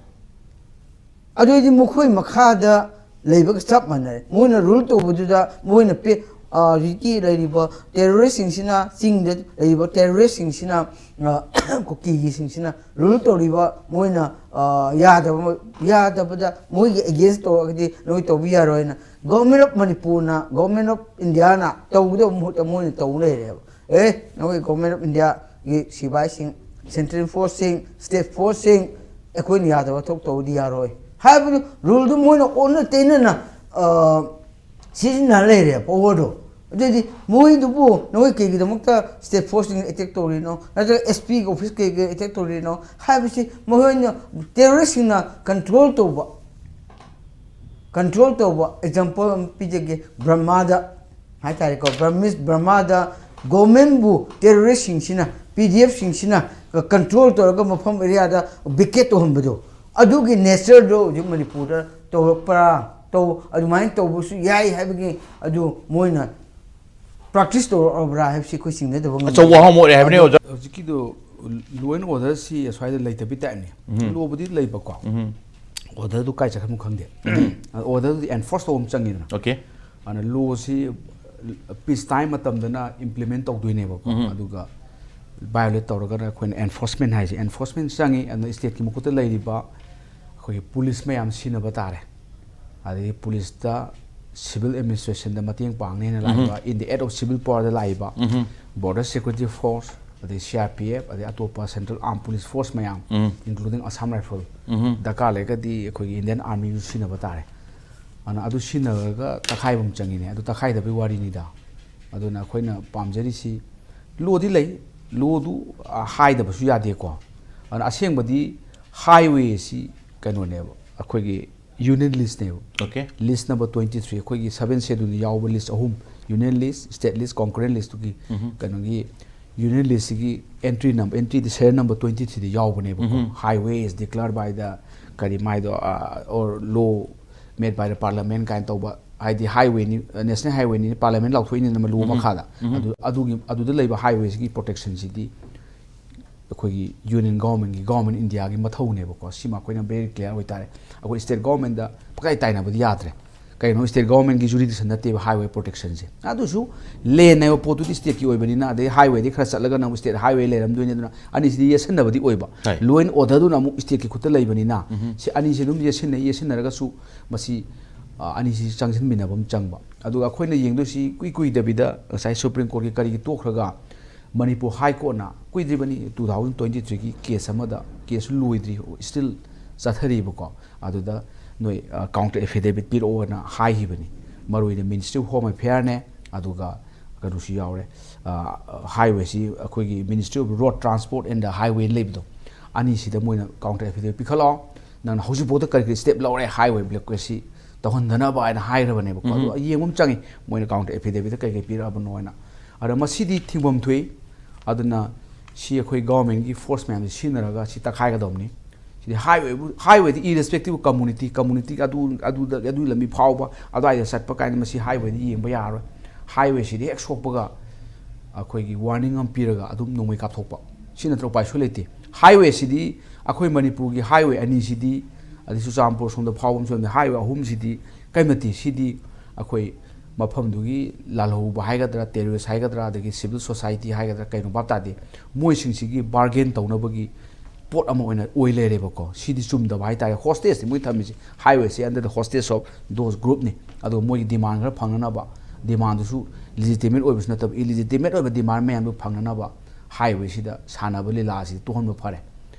ꯑꯗꯨ ꯑꯣꯏꯔꯗꯤ ꯃꯈꯣꯏ ꯃꯈꯥꯗ ꯂꯩꯕꯒ ꯆꯞ ꯃꯥꯟꯅꯔꯦ꯫ ꯃꯣꯏꯅ ꯔꯨꯜ ꯇꯧꯕꯗꯨꯗ ꯃꯣꯏꯅ ꯄꯦ-, ꯑ, ꯍꯧꯖꯤꯛꯀꯤ ꯂꯩꯔꯤꯕ ꯇꯦꯔꯣꯔꯤꯁ꯭ꯠꯁꯤꯡꯁꯤꯅ, ꯆꯤꯡꯗ ꯂꯩꯔꯤꯕ ꯇꯦꯔꯣꯔꯤꯁ꯭ꯠꯁꯤꯡꯁꯤꯅ, ꯑ, ꯀꯨꯀꯤꯒꯤꯁꯤꯡꯁꯤꯅ ꯔꯨꯜ ꯇꯧꯔꯤꯕ ꯃꯣꯏꯅ, ꯑ, ꯌꯥꯗꯕ, ꯌꯥꯗꯕꯗ ꯃꯣꯏꯒꯤ ꯑꯦꯒꯦꯟꯁ ꯇꯧꯔꯒꯗꯤ ꯅꯣꯏ ꯇꯧꯕ ꯌꯥꯔꯣꯏꯅ ꯒꯣꯚꯔꯟꯃꯦꯟꯠ ꯑꯣꯐ ꯃꯅꯤꯄꯨꯔꯅ, ꯒꯣꯚꯔꯟꯃꯦꯟꯠ ꯑꯣꯐ ꯏꯟꯗꯤꯌꯥꯅ ꯇꯧꯒꯗꯕ ꯃꯍꯨꯠꯇ ꯃꯣꯏꯅ ꯇꯧ ꯂꯩꯔꯦꯕ꯫ ꯑꯦ, ꯅꯈꯣꯏ ꯒꯣꯚꯔꯟꯃꯦꯟꯠ ꯑꯣꯐ ꯏꯟꯗꯤꯌꯥꯒꯤ ꯁꯤꯐꯥꯏꯁꯤꯡ, ꯁꯦꯟꯇ꯭ꯔꯦꯜ ꯐꯣꯔꯁꯁꯤꯡ, ꯁ꯭ꯇꯦꯠ ꯐꯣꯔꯁꯁꯤꯡ ꯑꯩꯈꯣꯏꯅ ꯌꯥꯗꯕ ꯊꯕꯛ ꯇꯧꯕꯗꯤ ꯌꯥꯔꯣꯏ ꯍꯥꯏꯕꯗꯨ ꯔꯨꯜꯗꯨ ꯃꯣꯏꯅ ꯑꯣꯟꯅ ꯇꯩꯅꯅ, ꯑ, ꯁꯤꯖꯤꯟꯅ ꯂꯩꯔꯦ ꯄꯋꯥꯔꯗꯣ꯫ ꯑꯗꯨꯗꯤ ꯃꯣꯏꯗꯨꯕꯨ ꯅꯈꯣꯏ ꯀꯩꯒꯤꯗꯃꯛꯇ ꯁ꯭ꯇꯦꯠ ꯐꯣꯔꯁꯁꯤꯡꯅ ꯑꯦꯇꯦꯛ ꯇꯧꯔꯤꯅꯣ, ꯅꯠꯇ꯭ꯔꯒ ꯑꯦꯁ ꯄꯤꯒꯤ ꯑꯣꯐꯤꯁ ꯀꯩꯒꯤ ꯑꯦꯇꯦꯛ ꯇꯧꯔꯤꯅꯣ ꯍꯥꯏꯕꯁꯤ ꯃꯈꯣꯏꯅ ꯇꯦꯔꯣꯔꯤꯁ꯭ꯠꯁꯤꯡꯅ ꯀꯟꯇ꯭ꯔꯣꯜ ꯇꯧꯕ ꯀꯟꯇ꯭ꯔꯣꯜ ꯇꯧꯕ ꯑꯦꯛꯖꯥꯝꯄꯜ ꯑꯃ ꯄꯤꯖꯒꯦ꯫ ꯕꯔꯃꯥꯗ ꯍꯥꯏꯇꯥꯔꯦꯀꯣ, ꯕꯔꯃꯤꯁ ꯕꯔꯃꯥꯗ ꯒꯣꯔꯃꯦꯟꯕꯨ ꯇꯦꯔꯣꯔꯤꯁꯁꯤꯡꯁꯤꯅ, ꯄꯤ ꯗꯤ ꯑꯦꯐꯁꯤꯡꯁꯤꯅ ꯀꯟꯇ꯭ꯔꯣꯜ ꯇꯧꯔꯒ ꯃꯐꯝ ꯑꯦꯔꯤꯌꯥꯗ ꯕꯤꯀꯦꯠ ꯇꯧꯍꯟꯕꯗꯣ, ꯑꯗꯨꯒꯤ ꯅꯦꯆꯔꯗꯣ ꯍꯧꯖꯤꯛ ꯃꯅꯤꯄꯨꯔꯗ ꯇꯧꯔꯛꯄ꯭ꯔꯥ, ꯇꯧ ꯑꯗꯨꯃꯥꯏꯅ ꯇꯧꯕꯁꯨ ꯌꯥꯏ ꯍꯥꯏꯕꯒꯤ ꯑꯗꯨ ꯃꯣꯏꯅ ꯄ꯭ꯔꯥꯛꯇꯤꯁ ꯇꯧꯔꯛꯑꯕ꯭ꯔꯥ ꯍꯥꯏꯕꯁꯤ ꯑꯩꯈꯣꯏ ꯆꯤꯡꯅꯗꯕ ꯉꯝꯗꯦ꯫ ꯑꯆꯧꯕ ꯋꯥꯐꯝ ꯑꯣꯏꯔꯦ ꯍꯥꯏꯕꯅꯦ ꯑꯣꯖꯥ꯫ ꯍꯧꯖꯤꯛꯀꯤꯗꯣ ꯂꯣ ꯑꯦꯟ ꯑꯣꯔꯗꯔꯁꯤ ꯑꯁ꯭ꯋꯥꯏꯗ ꯂꯩꯇꯕꯤ ꯇꯥꯏꯞꯅꯤ꯫ ꯂꯣꯕꯨꯗꯤ ꯂꯩꯕꯀꯣ, ꯑꯣꯔꯗꯔꯗꯨ ꯀꯥꯏ ꯆꯠꯈ꯭ꯔꯕꯅꯣ ꯈꯪꯗꯦ꯫ ꯑꯣꯔꯗꯔꯗꯨꯗꯤ ꯑꯦꯟꯐꯣꯔꯁ ꯇꯧꯕ ꯑꯃ ꯆꯪꯉꯤꯗꯅ꯫ ꯑꯣꯀꯦ꯫ ꯑꯗꯨꯅ ꯂꯣꯁꯤ ꯄꯤꯁ ꯇꯥꯏꯝ ꯃꯇꯝꯗꯅ ꯏꯝꯄ꯭ꯂꯤꯃꯦꯟ ꯇꯧꯗꯣꯏꯅꯦꯕꯀꯣ꯫ ꯑꯗꯨꯒ ꯚꯥꯏꯑꯣꯂꯦꯠ ꯇꯧꯔꯒꯅ ꯑꯩꯈꯣꯏꯅ ꯑꯦꯟꯐꯣꯔꯁꯃꯦꯟ ꯍꯥꯏꯁꯦ꯫ ꯑꯦꯟꯐꯣꯔꯁꯃꯦꯟ ꯆꯪꯉꯤ꯫ ꯑꯗꯨꯅ ꯁ꯭ꯇꯦꯠꯀꯤ ꯃꯈꯨꯠꯇ ꯂꯩꯔꯤꯕ ꯑꯩꯈꯣꯏꯒꯤ ꯄꯨꯂꯤꯁ ꯃꯌꯥꯝ ꯁꯤꯖꯤꯟꯅꯕ ꯇꯥꯔꯦ꯫ ꯑꯗꯒꯤ ꯄꯨꯂꯤꯁꯇ ꯁꯤꯚꯤꯜ ꯑꯦꯗꯃꯤꯅꯤꯁꯇ꯭ꯔꯦꯁꯟꯗ ꯃꯇꯦꯡ ꯄꯥꯡꯅꯦꯅ ꯂꯥꯛꯏꯕ, in the act of civil power ꯗ ꯂꯥꯛꯏꯕ ꯕꯣꯔꯗꯔ ꯁꯦꯀ꯭ꯌꯨꯔꯤꯇꯤ ꯐꯣꯔꯁ, ꯑꯗꯩ ꯁꯤ ꯑꯥꯔ ꯄꯤ ꯑꯦꯐ, ꯑꯗꯩ ꯑꯇꯣꯞꯄ ꯁꯦꯟꯇ꯭ꯔꯦꯜ ꯑꯥꯔꯝ ꯄꯨꯂꯤꯁ ꯐꯣꯔꯁ ꯃꯌꯥꯝ, ꯏꯟꯀ꯭ꯂꯨꯗꯤꯡ ꯑꯁꯥꯝ ꯔꯥꯏꯐꯜ, ꯗꯔꯀꯥꯔ ꯂꯩꯔꯒꯗꯤ ꯑꯩꯈꯣꯏꯒꯤ ꯏꯟꯗꯤꯌꯟ ꯑꯥꯔꯃꯤꯁꯨ ꯁꯤꯖꯤꯟꯅꯕ ꯇꯥꯔꯦ꯫ ꯑꯗꯨꯅ ꯑꯗꯨ ꯁꯤꯖꯤꯟꯅꯔꯒ ꯇꯛꯈꯥꯏꯕ ꯑꯃ ꯆꯪꯉꯤꯅꯦ꯫ ꯑꯗꯨ ꯇꯛꯈꯥꯏꯗꯕꯒꯤ ꯋꯥꯔꯤꯅꯤꯗ꯫ ꯑꯗꯨꯅ ꯑꯩꯈꯣꯏꯅ ꯄꯥꯝꯖꯔꯤꯁꯤ, ꯂꯣꯗꯤ ꯂꯩ, ꯂꯣꯗꯨ, ꯑ, ꯍꯥꯏꯗꯕꯁꯨ ꯌꯥꯗꯦꯀꯣ꯫ ꯑꯗꯨꯅ ꯑꯁꯦꯡꯕꯗꯤ ꯍꯥꯏꯋꯦ ꯑꯁꯤ ꯀꯩꯅꯣꯅꯦꯕ, ꯑꯩꯈꯣꯏꯒꯤ ꯌꯨꯅꯤꯌꯟ ꯂꯤꯁꯅꯦꯕ꯫ ꯑꯣꯀꯦ꯫ ꯂꯤꯁ ꯅꯝꯕꯔ ꯇ꯭ꯋꯦꯟꯇꯤ ꯊ꯭ꯔꯤ, ꯑꯩꯈꯣꯏꯒꯤ ꯁꯕꯦꯟ ꯁꯦꯗꯨꯜꯗ ꯌꯥꯎꯕ ꯂꯤꯁ ꯑꯍꯨꯝ, ꯌꯨꯅꯤꯌꯟ ꯂꯤꯁ, ꯁ꯭ꯇꯦꯠ ꯂꯤꯁ, ꯀꯣꯟꯀꯔꯦꯟ ꯂꯤꯁꯇꯨꯒꯤ ꯀꯩꯅꯣꯒꯤ ꯌꯨꯅꯤꯌꯟ ꯂꯤꯁꯁꯤꯒꯤ ꯑꯦꯟꯇ꯭ꯔꯤ ꯅꯝꯕꯔ, ꯑꯦꯟꯇ꯭ꯔꯤꯗꯤ ꯁꯦꯔꯤꯌꯦꯜ ꯅꯝꯕꯔ ꯇ꯭ꯋꯦꯟꯇꯤ ꯊ꯭ꯔꯤꯗ ꯌꯥꯎꯕꯅꯦꯕꯀꯣ꯫ Highway is declared by the ꯀꯔꯤ ꯃꯥꯏꯗꯣ, ꯑꯣꯔ ꯂꯣ ꯃꯦꯠ ꯕꯥꯏ ꯗ ꯄꯥꯔꯂꯃꯦꯟ ꯀꯥꯏꯅ ꯇꯧꯕ, ꯍꯥꯏꯗꯤ ꯍꯥꯏꯋꯦꯅꯤ, ꯅꯦꯁꯅꯦꯜ ꯍꯥꯏꯋꯦꯅꯤ, ꯄꯥꯔꯂꯃꯦꯟ ꯂꯥꯎꯊꯣꯛꯏꯅꯤꯅ ꯂꯣ ꯃꯈꯥꯗ꯫ ꯑꯗꯨ, ꯑꯗꯨꯒꯤ, ꯑꯗꯨꯗ ꯂꯩꯕ ꯍꯥꯏꯋꯦꯁꯤꯒꯤ ꯄ꯭ꯔꯣꯇꯦꯛꯁꯟꯁꯤꯗꯤ ꯑꯩꯈꯣꯏꯒꯤ ꯌꯨꯅꯤꯌꯟ ꯒꯣꯔꯃꯦꯟꯒꯤ, ꯒꯣꯔꯃꯦꯟ ꯏꯟꯗꯤꯌꯥꯒꯤ ꯃꯊꯧꯅꯦꯕꯀꯣ꯫ ꯁꯤꯃ ꯑꯩꯈꯣꯏꯅ ꯚꯦꯔꯤ ꯀ꯭ꯂꯤꯌꯥꯔ ꯑꯣꯏꯇꯥꯔꯦ꯫ ꯑꯩꯈꯣꯏ ꯁ꯭ꯇꯦꯠ ꯒꯣꯔꯃꯦꯟꯗ ꯄꯪꯇꯥꯏ ꯇꯥꯏꯅꯕꯗꯤ ꯌꯥꯗ꯭ꯔꯦ꯫ ꯀꯩꯅꯣ, ꯁ꯭ꯇꯦꯠ ꯒꯣꯔꯃꯦꯟꯒꯤ ꯖꯨꯔꯤꯗꯤꯛꯁꯟ ꯅꯠꯇꯦꯕ ꯍꯥꯏꯋꯦ ꯄ꯭ꯔꯣꯇꯦꯛꯁꯟꯁꯦ꯫ ꯑꯗꯨꯁꯨ ꯂꯦꯟ ꯍꯥꯏꯕ ꯄꯣꯠꯇꯨꯗꯤ ꯁ꯭ꯇꯦꯠꯀꯤ ꯑꯣꯏꯕꯅꯤꯅ, ꯑꯗꯩ ꯍꯥꯏꯋꯦꯗꯤ ꯈꯔ ꯆꯠꯂꯒꯅ ꯑꯃꯨꯛ ꯁ꯭ꯇꯦꯠ ꯍꯥꯏꯋꯦ ꯂꯩꯔꯝꯗꯣꯏꯅꯤ꯫ ꯑꯗꯨꯅ ꯑꯅꯤꯁꯤꯗꯤ ꯌꯦꯠꯁꯟꯅꯕꯗꯤ ꯑꯣꯏꯕ꯫ ꯍꯣꯏ꯫ ꯂꯣ ꯑꯦꯟ ꯑꯣꯔꯗꯔꯗꯨꯅ ꯑꯃꯨꯛ ꯁ꯭ꯇꯦꯠꯀꯤ ꯈꯨꯠꯇ ꯂꯩꯕꯅꯤꯅ, ꯁꯤ ꯑꯅꯤꯁꯤ ꯑꯗꯨꯝ ꯌꯦꯠꯁꯤꯟꯅꯩ꯫ ꯌꯦꯠꯁꯤꯟꯅꯔꯒꯁꯨ ꯃꯁꯤ, ꯑ, ꯑꯅꯤꯁꯤ ꯆꯪꯁꯤꯟꯃꯤꯟꯅꯕ ꯑꯃ ꯆꯪꯕ꯫ ꯑꯗꯨꯒ ꯑꯩꯈꯣꯏꯅ ꯌꯦꯡꯗꯣꯏꯁꯤ ꯏꯀꯨꯏ ꯀꯨꯏꯗꯕꯤꯗ ꯉꯁꯥꯏ ꯁꯨꯄ꯭ꯔꯤꯝ ꯀꯣꯔꯠꯀꯤ ꯀꯔꯤꯒꯤ ꯇꯣꯛꯈ꯭ꯔꯒ ꯃꯅꯤꯄꯨꯔ ꯍꯥꯏ ꯀꯣꯔꯠꯅ ꯀꯨꯏꯗ꯭ꯔꯤꯕꯅꯤ, ꯇꯨ ꯊꯥꯎꯖꯟ ꯇ꯭ꯋꯦꯟꯇꯤ ꯊ꯭ꯔꯤꯒꯤ ꯀꯦꯁ ꯑꯃꯗ, ꯀꯦꯁꯁꯨ ꯂꯣꯏꯗ꯭ꯔꯤ, ꯁ꯭ꯇꯤꯜ ꯆꯠꯊꯔꯤꯕꯀꯣ꯫ ꯑꯗꯨꯗ ꯅꯣꯏ, ꯑ, ꯀꯥꯎꯟꯇꯔ ꯑꯦꯐꯤꯗꯦꯕꯤꯠ ꯄꯤꯔꯛꯑꯣꯅ ꯍꯥꯏꯈꯤꯕꯅꯤ꯫ ꯃꯔꯨ ꯑꯣꯏꯅ ꯃꯤꯅꯤꯁꯇ꯭ꯔꯤ ꯑꯣꯐ ꯍꯣꯝ ꯑꯦꯐꯤꯌꯔꯅꯦ, ꯑꯗꯨꯒ ꯀꯩꯅꯣꯁꯨ ꯌꯥꯎꯔꯦ, ꯑ, ꯍꯥꯏꯋꯦꯁꯤ ꯑꯩꯈꯣꯏꯒꯤ Ministry of Road Transport and the Highway ꯂꯩꯕꯗꯣ, ꯑꯅꯤꯁꯤꯗ ꯃꯣꯏꯅ ꯀꯥꯎꯟꯇꯔ ꯑꯦꯐꯤꯗꯦꯕꯤꯠ ꯄꯤꯈꯠꯂꯛꯑꯣ, ꯅꯪꯅ ꯍꯧꯖꯤꯛꯐꯥꯎꯗ ꯀꯔꯤ ꯀꯔꯤ ꯁ꯭ꯇꯦꯞ ꯂꯧꯔꯦ ꯍꯥꯏꯋꯦ ꯕ꯭ꯂꯣꯀꯦꯖꯁꯤ ꯇꯧꯍꯟꯗꯅꯕ ꯍꯥꯏꯅ ꯍꯥꯏꯈ꯭ꯔꯕꯅꯦꯕꯀꯣ꯫ ꯑꯗꯣ ꯌꯦꯡꯕ ꯑꯃ ꯆꯪꯉꯤ, ꯃꯣꯏꯅ ꯀꯥꯎꯟꯇꯔ ꯑꯦꯐꯤꯗꯦꯕꯤꯠꯇ ꯀꯩ ꯀꯩ ꯄꯤꯔꯛꯑꯕꯅꯣ ꯍꯥꯏꯅ꯫ ꯑꯗꯣ ꯃꯁꯤꯗꯤ ꯊꯤꯡꯐꯝ ꯊꯣꯛꯏ꯫ ꯑꯗꯨꯅ ꯁꯤ ꯑꯩꯈꯣꯏ ꯒꯚꯔꯟꯃꯦꯟꯠꯀꯤ ꯐꯣꯔꯁ ꯃꯌꯥꯝꯁꯦ ꯁꯤꯖꯤꯟꯅꯔꯒ ꯁꯤ ꯇꯛꯈꯥꯏꯒꯗꯕꯅꯤ꯫ ꯁꯤꯗꯤ ꯍꯥꯏꯋꯦꯕꯨ, ꯍꯥꯏꯋꯦꯗꯤ irrespective of community, community ꯑꯗꯨ, ꯑꯗꯨꯗ, ꯑꯗꯨꯒꯤ ꯂꯝꯕꯤ ꯐꯥꯎꯕ, ꯑꯗꯨꯋꯥꯏꯗ ꯆꯠꯄ ꯀꯥꯏꯅ ꯃꯁꯤ ꯍꯥꯏꯋꯦꯗꯤ ꯌꯦꯡꯕ ꯌꯥꯔꯔꯣꯏ꯫ ꯍꯥꯏꯋꯦꯁꯤꯗꯤ ꯍꯦꯛ ꯁꯣꯛꯄꯒ ꯑꯩꯈꯣꯏꯒꯤ ꯋꯥꯔꯅꯤꯡ ꯑꯃ ꯄꯤꯔꯒ ꯑꯗꯨꯝ ꯅꯣꯡꯃꯩ ꯀꯥꯞꯊꯣꯛꯄ꯫ ꯁꯤ ꯅꯠꯇ꯭ꯔꯒ ꯎꯄꯥꯏ ꯁꯨꯡꯂꯩ ꯂꯩꯇꯦ꯫ ꯍꯥꯏꯋꯦꯁꯤꯗꯤ ꯑꯩꯈꯣꯏ ꯃꯅꯤꯄꯨꯔꯒꯤ ꯍꯥꯏꯋꯦ ꯑꯅꯤꯁꯤꯗꯤ, ꯑꯗꯩ ꯆꯨꯔꯆꯥꯟꯄꯨꯔ ꯁꯣꯝꯗ ꯐꯥꯎꯕ ꯑꯃꯁꯨ ꯂꯩꯔꯝꯃꯤ, ꯍꯥꯏꯋꯦ ꯑꯍꯨꯝꯁꯤꯗꯤ ꯀꯩꯃꯇꯤ ꯁꯤꯗꯤ ꯑꯩꯈꯣꯏ ꯃꯐꯝꯗꯨꯒꯤ ꯂꯥꯜꯍꯧꯕ ꯍꯥꯏꯒꯗ꯭ꯔꯥ, ꯇꯦꯔꯣꯔꯤꯁ ꯍꯥꯏꯒꯗ꯭ꯔꯥ, ꯑꯗꯒꯤ ꯁꯤꯚꯤꯜ ꯁꯣꯁꯥꯏꯇꯤ ꯍꯥꯏꯒꯗ꯭ꯔꯥ, ꯀꯩꯅꯣ ꯚꯥꯞ ꯇꯥꯗꯦ, ꯃꯣꯏꯁꯤꯡꯁꯤꯒꯤ ꯕꯥꯔꯒꯦꯟ ꯇꯧꯅꯕꯒꯤ ꯄꯣꯠ ꯑꯃ ꯑꯣꯏꯅ ꯑꯣꯏ ꯂꯩꯔꯦꯕꯀꯣ꯫ ꯁꯤꯗꯤ ꯆꯨꯝꯗꯕ ꯍꯥꯏꯇꯥꯔꯦ꯫ ꯍꯣꯁꯇꯦꯖꯅꯤ ꯃꯣꯏ ꯊꯝꯃꯤꯁꯦ, ꯍꯥꯏꯋꯦꯁꯦ under the hostage of those groupꯅꯤ꯫ ꯑꯗꯨꯒ ꯃꯣꯏꯒꯤ ꯗꯤꯃꯥꯟ ꯈꯔ ꯐꯪꯅꯅꯕ, ꯗꯤꯃꯥꯟꯗꯨꯁꯨ legitimate ꯑꯣꯏꯕꯁꯨ ꯅꯠꯇꯕ, illegitimate ꯑꯣꯏꯕ ꯗꯤꯃꯥꯟ ꯃꯌꯥꯝꯗꯨ ꯐꯪꯅꯅꯕ ꯍꯥꯏꯋꯦꯁꯤꯗ ꯁꯥꯟꯅꯕ ꯂꯤꯂꯥꯁꯤ ꯇꯣꯛꯍꯟꯕ ꯐꯔꯦ꯫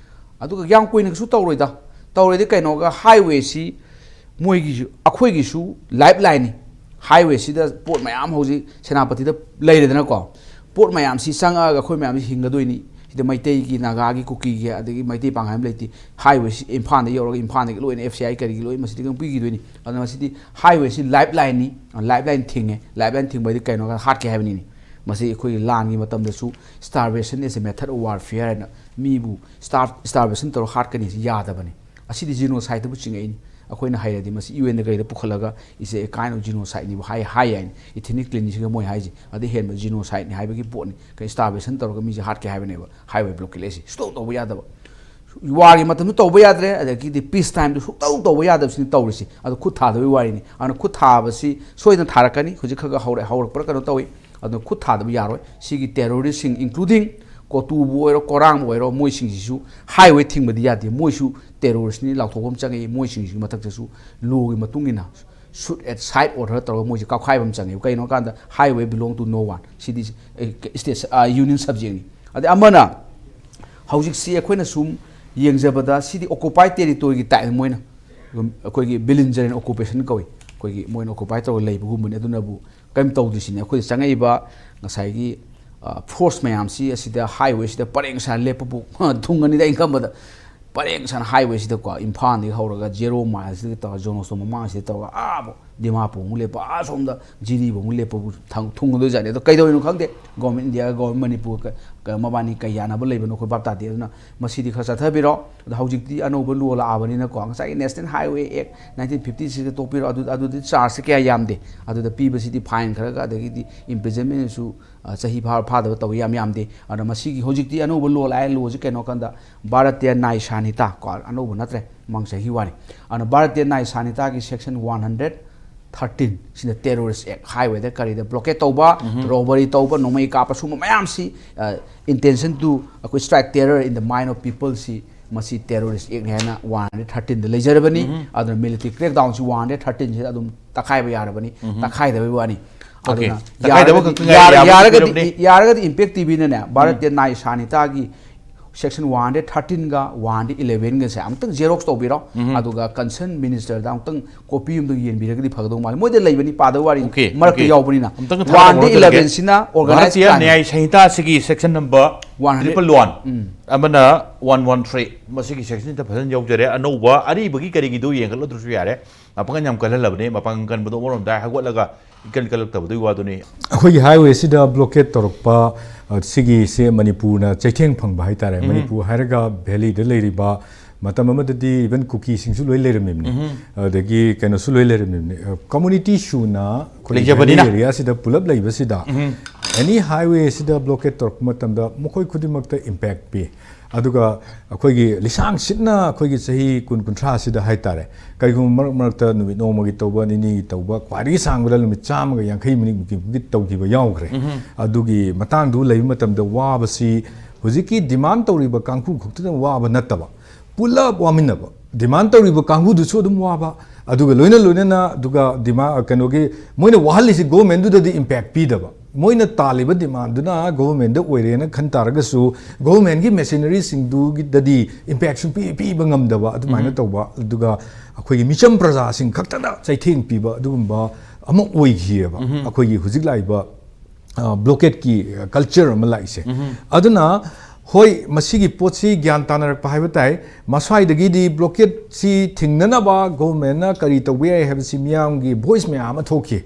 ꯑꯗꯨꯒ ꯌꯥꯝ ꯀꯨꯏꯅ ꯀꯩꯁꯨ ꯇꯧꯔꯣꯏꯗ꯫ ꯇꯧꯔꯗꯤ ꯀꯩꯅꯣꯒ ꯍꯥꯏꯋꯦꯁꯤ ꯃꯣꯏꯒꯤꯁꯨ, ꯑꯩꯈꯣꯏꯒꯤꯁꯨ ꯂꯥꯏꯐ ꯂꯥꯏꯟꯅꯤ꯫ ꯍꯥꯏꯋꯦꯁꯤꯗ ꯄꯣꯠ ꯃꯌꯥꯝ ꯍꯧꯖꯤꯛ ꯁꯦꯅꯥꯄꯇꯤꯗ ꯂꯩꯔꯦꯗꯅꯀꯣ꯫ ꯄꯣꯠ ꯃꯌꯥꯝꯁꯤ ꯆꯪꯉꯛꯑꯒ ꯑꯩꯈꯣꯏ ꯃꯌꯥꯝꯁꯤ ꯍꯤꯡꯒꯗꯣꯏꯅꯤ꯫ ꯁꯤꯗ ꯃꯩꯇꯩꯒꯤ, ꯅꯥꯒꯥꯒꯤ, ꯀꯨꯀꯤꯒꯤ, ꯑꯗꯒꯤ ꯃꯩꯇꯩ ꯄꯥꯡꯒꯜ ꯑꯃ ꯂꯩꯇꯦ꯫ ꯍꯥꯏꯋꯦꯁꯤ ꯏꯝꯐꯥꯜꯗ ꯌꯧꯔꯒ ꯏꯝꯐꯥꯜꯗꯒꯤ ꯂꯣꯏꯅ ꯑꯦꯐ ꯁꯤ ꯑꯥꯏ ꯀꯔꯤꯒꯤ ꯂꯣꯏꯅ ꯃꯁꯤꯗ ꯑꯗꯨꯝ ꯄꯤꯈꯤꯗꯣꯏꯅꯤ꯫ ꯑꯗꯨꯅ ꯃꯁꯤꯗꯤ ꯍꯥꯏꯋꯦꯁꯤ ꯂꯥꯏꯐ ꯂꯥꯏꯟꯅꯤ꯫ ꯂꯥꯏꯐ ꯂꯥꯏꯟ ꯊꯤꯡꯉꯦ꯫ ꯂꯥꯏꯐ ꯂꯥꯏꯟ ꯊꯤꯡꯕ ꯍꯥꯏꯗꯤ ꯀꯩꯅꯣ ꯍꯥꯏꯔ ꯍꯥꯠꯀꯦ ꯍꯥꯏꯕꯅꯤꯅꯦ꯫ ꯃꯁꯤ ꯑꯩꯈꯣꯏꯒꯤ ꯂꯥꯟꯒꯤ ꯃꯇꯝꯗꯁꯨ starvation is a method of warfare ꯍꯥꯏꯅ ꯃꯤꯕꯨ starve, starvation ꯇꯧꯔꯒ ꯍꯥꯠꯀꯅꯤ ꯍꯥꯏꯁꯤ ꯌꯥꯗꯕꯅꯤ꯫ ꯑꯁꯤꯗꯤ genocideꯇꯕꯨ ꯆꯤꯡꯉꯛꯏꯅꯤ꯫ ꯑꯩꯈꯣꯏꯅ ꯍꯩꯔꯗꯤ ꯃꯁꯤ ꯌꯨ ꯑꯦꯟꯗ ꯀꯩꯗ ꯄꯨꯈꯠꯂꯒ it's a kind of genocideꯅꯤꯕꯨ ꯍꯥꯏ, ꯍꯥꯏ ꯍꯥꯏꯅꯤ꯫ Ethnic cleansingꯒ ꯃꯣꯏ ꯍꯥꯏꯁꯦ꯫ ꯑꯗꯩ ꯍꯦꯟꯕ genocideꯅꯤ ꯍꯥꯏꯕꯒꯤ ꯄꯣꯠꯅꯤ꯫ ꯀꯩ starvation ꯇꯧꯔꯒ ꯃꯤꯁꯦ ꯍꯥꯠꯀꯦ ꯍꯥꯏꯕꯅꯦꯕ highway blockade ꯍꯥꯏꯁꯦ꯫ ꯁꯨꯡꯇꯧ ꯇꯧꯕ ꯌꯥꯗꯕ꯫ Warꯒꯤ ꯃꯇꯝꯗ ꯇꯧꯕ ꯌꯥꯗ꯭ꯔꯦ, ꯑꯗꯒꯤꯗꯤ peace timeꯗ ꯁꯨꯡꯇꯧ ꯇꯧꯕ ꯌꯥꯗꯕꯁꯤꯅꯤ ꯇꯧꯔꯤꯁꯤ꯫ ꯑꯗꯣ ꯈꯨꯠ ꯊꯥꯗꯕꯒꯤ ꯋꯥꯔꯤꯅꯤ꯫ ꯑꯗꯨꯅ ꯈꯨꯠ ꯊꯥꯕꯁꯤ ꯁꯣꯏꯗꯅ ꯊꯥꯔꯛꯀꯅꯤ꯫ ꯍꯧꯖꯤꯛ ꯈꯔ ꯈꯔ ꯍꯧꯔꯦ, ꯍꯧꯔꯛꯄ꯭ꯔꯥ ꯀꯩꯅꯣ ꯇꯧꯏ꯫ ꯑꯗꯨꯅ ꯈꯨꯠ ꯊꯥꯗꯕ ꯌꯥꯔꯣꯏ꯫ ꯁꯤꯒꯤ terroristꯁꯤꯡ, including ꯀꯣꯇꯨꯕꯨ ꯑꯣꯏꯔꯣ, ꯀꯣꯔꯥꯡꯕꯨ ꯑꯣꯏꯔꯣ, ꯃꯣꯏꯁꯤꯡꯁꯤꯁꯨ highway ꯊꯤꯡꯕꯗꯤ ꯌꯥꯗꯦ꯫ ꯃꯣꯏꯁꯨ terroristꯅꯤ ꯂꯥꯎꯊꯣꯛꯄ ꯑꯃ ꯆꯪꯉꯛꯏ꯫ ꯃꯣꯏꯁꯤꯡꯁꯤꯒꯤ ꯃꯊꯛꯇꯁꯨ lawꯒꯤ ꯃꯇꯨꯡ ꯏꯟꯅ shoot at sight order ꯇꯧꯔꯒ ꯃꯣꯏꯁꯦ ꯀꯥꯞꯈꯥꯏꯕ ꯑꯃ ꯆꯪꯉꯦꯕ꯫ ꯀꯩꯅꯣ ꯍꯥꯏꯀꯥꯟꯗ highway belong to no one꯫ CD, A, state, ꯑ, union subjectꯅꯤ꯫ ꯑꯗꯩ ꯑꯃꯅ ꯍꯧꯖꯤꯛꯁꯤ ꯑꯩꯈꯣꯏꯅ ꯁꯨꯝ ꯌꯦꯡꯖꯕꯗ ꯁꯤꯗꯤ occupied territoryꯒꯤ type ꯃꯣꯏꯅ, ꯑꯩꯈꯣꯏꯒꯤ belligerent occupation ꯀꯧꯏ꯫ ꯑꯩꯈꯣꯏꯒꯤ ꯃꯣꯏꯅ occupy ꯇꯧꯔꯒ ꯂꯩꯕꯒꯨꯝꯕꯅꯤ꯫ ꯑꯗꯨꯅꯕꯨ ꯀꯔꯤꯝ ꯇꯧꯗ꯭ꯔꯤꯁꯤꯅꯤ꯫ ꯑꯩꯈꯣꯏꯗ ꯆꯪꯉꯛꯏꯕ ꯉꯁꯥꯏꯒꯤ, ꯑ, force ꯃꯌꯥꯝꯁꯤ ꯑꯁꯤꯗ highwayꯁꯤꯗ ꯄꯔꯦꯡ ꯁꯥ ꯂꯦꯞꯄꯕꯨ ꯊꯨꯡꯒꯅꯤꯗ ꯑꯩꯅ ꯈꯟꯕꯗ꯫ ꯄꯔꯦꯡ ꯁꯥꯅ highwayꯁꯤꯗꯀꯣ, ꯏꯝꯐꯥꯜꯗꯒꯤ ꯍꯧꯔꯒ zero mileꯁꯤꯗꯒꯤ ꯇꯧꯔꯒ ꯖꯣꯅꯣꯁꯇꯣꯟ ꯃꯃꯥꯡꯁꯤꯗ ꯇꯧꯔꯒ ꯑꯥꯕꯨ ꯗꯤꯃꯥꯄꯨꯔ ꯑꯃꯨꯛ ꯂꯦꯞꯄ, ꯑꯁꯣꯝꯗ ꯖꯤꯔꯤꯕꯨ ꯑꯃꯨꯛ ꯂꯦꯞꯄꯕꯨ ꯊꯪ- ꯊꯨꯡꯒꯗꯣꯏꯖꯥꯠꯅꯤ꯫ ꯑꯗꯣ ꯀꯩꯗꯧꯔꯤꯅꯣ ꯈꯪꯗꯦ, ꯒꯣꯔꯃꯦꯟ ꯏꯟꯗꯤꯌꯥꯒ ꯒꯣꯔꯃꯦꯟ ꯃꯅꯤꯄꯨꯔꯒ ꯀ- ꯀ- ꯃꯕꯥꯅꯤ ꯀꯩ ꯌꯥꯅꯕ ꯂꯩꯕꯅꯣ ꯑꯩꯈꯣꯏ ꯚꯥꯞ ꯇꯥꯗꯦ꯫ ꯑꯗꯨꯅ ꯃꯁꯤꯗꯤ ꯈꯔ ꯆꯠꯊꯕꯤꯔꯣ꯫ ꯑꯗꯣ ꯍꯧꯖꯤꯛꯇꯤ ꯑꯅꯧꯕ ꯂꯣ ꯂꯥꯛꯑꯕꯅꯤꯅꯀꯣ, ꯉꯁꯥꯏꯒꯤ National Highway Act nineteen fifty sixꯇ ꯇꯣꯛꯄꯤꯔꯣ, ꯑꯗꯨ ꯑꯗꯨꯗꯤ chargeꯁꯦ ꯀꯌꯥ ꯌꯥꯝꯗꯦ꯫ ꯑꯗꯨꯗ ꯄꯤꯕꯁꯤꯗꯤ fine ꯈꯔꯒ, ꯑꯗꯒꯤꯗꯤ imprisonmentꯁꯨ, ꯑ, ꯆꯍꯤ ꯐꯥ ꯐꯥꯗꯕ ꯇꯧꯕ ꯌꯥꯝ ꯌꯥꯝꯗꯦ꯫ ꯑꯗꯨꯅ ꯃꯁꯤꯒꯤ ꯍꯧꯖꯤꯛꯇꯤ ꯑꯅꯧꯕ ꯂꯣ ꯂꯥꯛꯑꯦ꯫ ꯂꯣꯁꯤ ꯀꯩꯅꯣ ꯀꯥꯟꯗ, ꯚꯥꯔꯇꯤꯌ ꯅꯥꯏ ꯁꯥꯅꯤꯇꯥ ꯀꯣ, ꯑꯅꯧꯕ ꯅꯠꯇ꯭ꯔꯦ, ꯃꯃꯥꯡ ꯆꯍꯤ ꯋꯥꯅꯤ꯫ ꯑꯗꯨꯅ ꯚꯥꯔꯇꯤꯌ ꯅꯥꯏ ꯁꯥꯅꯤꯇꯥꯒꯤ section one hundred thirteen ꯁꯤꯅ terrorist act, highwayꯗ ꯀꯔꯤꯗ blockade ꯇꯧꯕ, robbery ꯇꯧꯕ, ꯅꯣꯡꯃꯩ ꯀꯥꯞꯄ, ꯁꯨꯝꯕ ꯃꯌꯥꯝꯁꯤ, ꯑ, intention to ꯑꯩꯈꯣꯏ strike terror in the mind of peopleꯁꯤ, ꯃꯁꯤ terrorist actꯅꯤ ꯍꯥꯏꯅ one hundred thirteenꯗ ꯂꯩꯖꯔꯕꯅꯤ꯫ ꯑꯗꯨꯅ military crackdownꯁꯤ one hundred thirteenꯁꯤꯗ ꯑꯗꯨꯝ ꯇꯛꯈꯥꯏꯕ ꯌꯥꯔꯕꯅꯤ꯫ ꯇꯛꯈꯥꯏꯗꯕꯒꯤ ꯋꯥꯅꯤ꯫ Okay. ꯑꯗꯨꯅ ꯇꯛꯈꯥꯏꯗꯕ ꯌꯥꯔꯒꯗꯤ, ꯈꯛꯇ ꯉꯥꯏꯔꯦ, ꯌꯥꯔ- ꯌꯥꯕꯨꯗꯤ ꯌꯥꯔꯒꯗꯤ, ꯀꯨꯏꯔꯕꯅꯤ꯫ ꯌꯥꯔꯒꯗꯤ Impact TVꯅꯅꯦ, ꯚꯥꯔꯇꯤꯌ ꯅꯥꯏ ꯁꯥꯅꯤꯇꯥꯒꯤ section one hundred thirteenꯒ one hundred elevenꯒꯁꯦ ꯑꯃꯨꯛꯇꯪ xerox ꯇꯧꯕꯤꯔꯣ꯫ ꯑꯗꯨꯒ concern ministerꯗ ꯑꯃꯨꯛꯇꯪ copy ꯑꯃꯗ ꯌꯦꯟꯕꯤꯔꯒꯗꯤ ꯐꯒꯗꯧ ꯃꯥꯜꯂꯦ꯫ ꯃꯣꯏꯗ ꯂꯩꯕꯅꯤ, ꯄꯥꯗꯕ ꯋꯥꯔꯤꯅꯤ꯫ Okay, ꯃꯔꯛꯇ okay. ꯌꯥꯎꯕꯅꯤꯅ꯫ ꯑꯃꯨꯛꯇꯪ ꯊꯥꯔꯛꯑꯣ, one hundred eleven ꯍꯣꯔꯦꯟ ꯇꯧꯔꯒꯦ꯫ ꯁꯤꯅ organized Bharatiya crime꯫ ꯅ꯭ꯌꯥꯌ ꯁꯪꯍꯤꯇꯥꯁꯤꯒꯤ section number one hundred triple one, ꯎꯝ꯫ ꯑꯃꯅ one one three, ꯃꯁꯤꯒꯤ sectionꯁꯤꯗ ꯐꯖꯅ ꯌꯥꯎꯖꯔꯦ꯫ ꯑꯅꯧꯕ, ꯑꯔꯤꯕꯒꯤ ꯀꯔꯤꯒꯤꯗꯨ ꯌꯦꯡꯈꯠꯂꯨꯗ꯭ꯔꯁꯨ ꯌꯥꯔꯦ꯫ ꯃꯄꯥꯡꯒꯜ ꯌꯥꯝ ꯀꯜꯍꯜꯂꯕꯅꯤ꯫ ꯃꯄꯥꯡꯒꯜ ꯀꯟꯕꯗꯣ ꯑꯃꯔꯣꯝꯗ ꯍꯥꯏꯒꯠꯂꯒ ꯏꯀꯟ ꯀꯜꯂꯛꯇꯕꯗꯨꯒꯤ ꯋꯥꯗꯨꯅꯤ꯫ ꯑꯩꯈꯣꯏꯒꯤ highwayꯁꯤꯗ blockade ꯇꯧꯔꯛꯄ, ꯑ, ꯁꯤꯒꯤꯁꯦ ꯃꯅꯤꯄꯨꯔꯅ ꯆꯩꯊꯦꯡ ꯐꯪꯕ ꯍꯥꯏꯇꯥꯔꯦ꯫ ꯎꯝ꯫ ꯃꯅꯤꯄꯨꯔ ꯍꯥꯏꯔꯒ valleyꯗ ꯂꯩꯔꯤꯕ, ꯃꯇꯝ ꯑꯃꯗꯗꯤ even ꯀꯨꯀꯤꯁꯤꯡꯁꯨ ꯂꯣꯏ ꯂꯩꯔꯝꯃꯤꯕꯅꯤ꯫ ꯎꯝ꯫ ꯑꯗꯒꯤ ꯀꯩꯅꯣꯁꯨ ꯂꯣꯏ ꯂꯩꯔꯝꯃꯤꯕꯅꯤ꯫ ꯑ, community ꯁꯨꯅ ꯑꯩꯈꯣꯏꯒꯤ ꯂꯩꯖꯕꯅꯤꯅ꯫ Valley areaꯁꯤꯗ ꯄꯨꯂꯞ ꯂꯩꯕꯁꯤꯗ, ꯎꯝ꯫ Any highwayꯁꯤꯗ blockade ꯇꯧꯔꯛꯄ ꯃꯇꯝꯗ ꯃꯈꯣꯏ ꯈꯨꯗꯤꯡꯃꯛꯇ impact ꯄꯤ꯫ ꯑꯗꯨꯒ ꯑꯩꯈꯣꯏꯒꯤ ꯂꯤꯁꯥꯡ ꯁꯤꯠꯅ ꯑꯩꯈꯣꯏꯒꯤ ꯆꯍꯤ ꯀꯨꯟ ꯀꯨꯟꯊ꯭ꯔꯥꯁꯤꯗ ꯍꯥꯏꯇꯥꯔꯦ, ꯀꯔꯤꯒꯨꯝꯕ ꯃꯔꯛ ꯃꯔꯛꯇ ꯅꯨꯃꯤꯠ ꯅꯣꯡꯃꯒꯤ ꯇꯧꯕ, ꯅꯤꯅꯤꯒꯤ ꯇꯧꯕ, ꯈ꯭ꯋꯥꯏꯗꯒꯤ ꯁꯥꯡꯕꯗ ꯅꯨꯃꯤꯠ ꯆꯥꯝꯃꯒ ꯌꯥꯡꯈꯩ ꯃꯨꯛꯀꯤ ꯇꯧꯈꯤꯕ ꯌꯥꯎꯈ꯭ꯔꯦ꯫ ꯎꯝ꯫ ꯑꯗꯨꯒꯤ ꯃꯇꯥꯡꯗꯨ ꯂꯩꯕ ꯃꯇꯝꯗ ꯋꯥꯕꯁꯤ ꯍꯧꯖꯤꯛꯀꯤ demand ꯇꯧꯔꯤꯕ ꯀꯥꯡꯕꯨ ꯈꯛꯇꯅ ꯋꯥꯕ ꯅꯠꯇꯕ, ꯄꯨꯂꯞ ꯋꯥꯃꯤꯟꯅꯕ, demand ꯇꯧꯔꯤꯕ ꯀꯥꯡꯕꯨꯗꯨꯁꯨ ꯑꯗꯨꯝ ꯋꯥꯕ, ꯑꯗꯨꯒ ꯂꯣꯏꯅ ꯂꯣꯏꯅꯅ ꯑꯗꯨꯒ demand, ꯀꯩꯅꯣꯒꯤ, ꯃꯣꯏꯅ ꯋꯥꯍꯜꯂꯤꯁꯤ governmentꯗꯨꯗꯗꯤ impact ꯄꯤꯗꯕ, ꯃꯣꯏꯅ ꯇꯥꯜꯂꯤꯕ demandꯗꯨꯅ governmentꯗ ꯑꯣꯏꯔꯦꯅ ꯈꯟ ꯇꯥꯔꯒꯁꯨ, governmentꯀꯤ machineryꯁꯤꯡꯗꯨꯒꯤꯗꯗꯤ impact ꯁꯨꯡꯄꯤ ꯄꯤꯕ ꯉꯝꯗꯕ ꯑꯗꯨꯃꯥꯏꯅ ꯎꯝ꯫ ꯇꯧꯕ, ꯑꯗꯨꯒ ꯑꯩꯈꯣꯏꯒꯤ ꯃꯤꯆꯝ ꯄ꯭ꯔꯖꯥꯁꯤꯡ ꯈꯛꯇꯗ ꯆꯩꯊꯦꯡ ꯄꯤꯕ ꯑꯗꯨꯒꯨꯝꯕ ꯑꯃ ꯑꯣꯏꯈꯤꯑꯕ ꯎꯝ꯫ ꯑꯩꯈꯣꯏꯒꯤ ꯍꯧꯖꯤꯛ ꯂꯥꯛꯏꯕ, ꯑ, blockade ꯀꯤ culture ꯑꯃ ꯂꯥꯛꯏꯁꯦ꯫ ꯎꯝ꯫ ꯑꯗꯨꯅ ꯍꯣꯏ, ꯃꯁꯤꯒꯤ ꯄꯣꯠꯁꯤ ꯒ꯭ꯌꯥꯟ ꯇꯥꯅꯔꯛꯄ ꯍꯥꯏꯕ ꯇꯥꯏ꯫ ꯃꯁ꯭ꯋꯥꯏꯗꯒꯤꯗꯤ blockade ꯁꯤ ꯊꯤꯡꯅꯅꯕ government ꯅ ꯀꯔꯤ ꯇꯧꯕ ꯌꯥꯏ ꯍꯥꯏꯕꯁꯤ ꯃꯤꯌꯥꯝꯒꯤ voice ꯃꯌꯥꯝ ꯑꯃ ꯊꯣꯛꯈꯤ꯫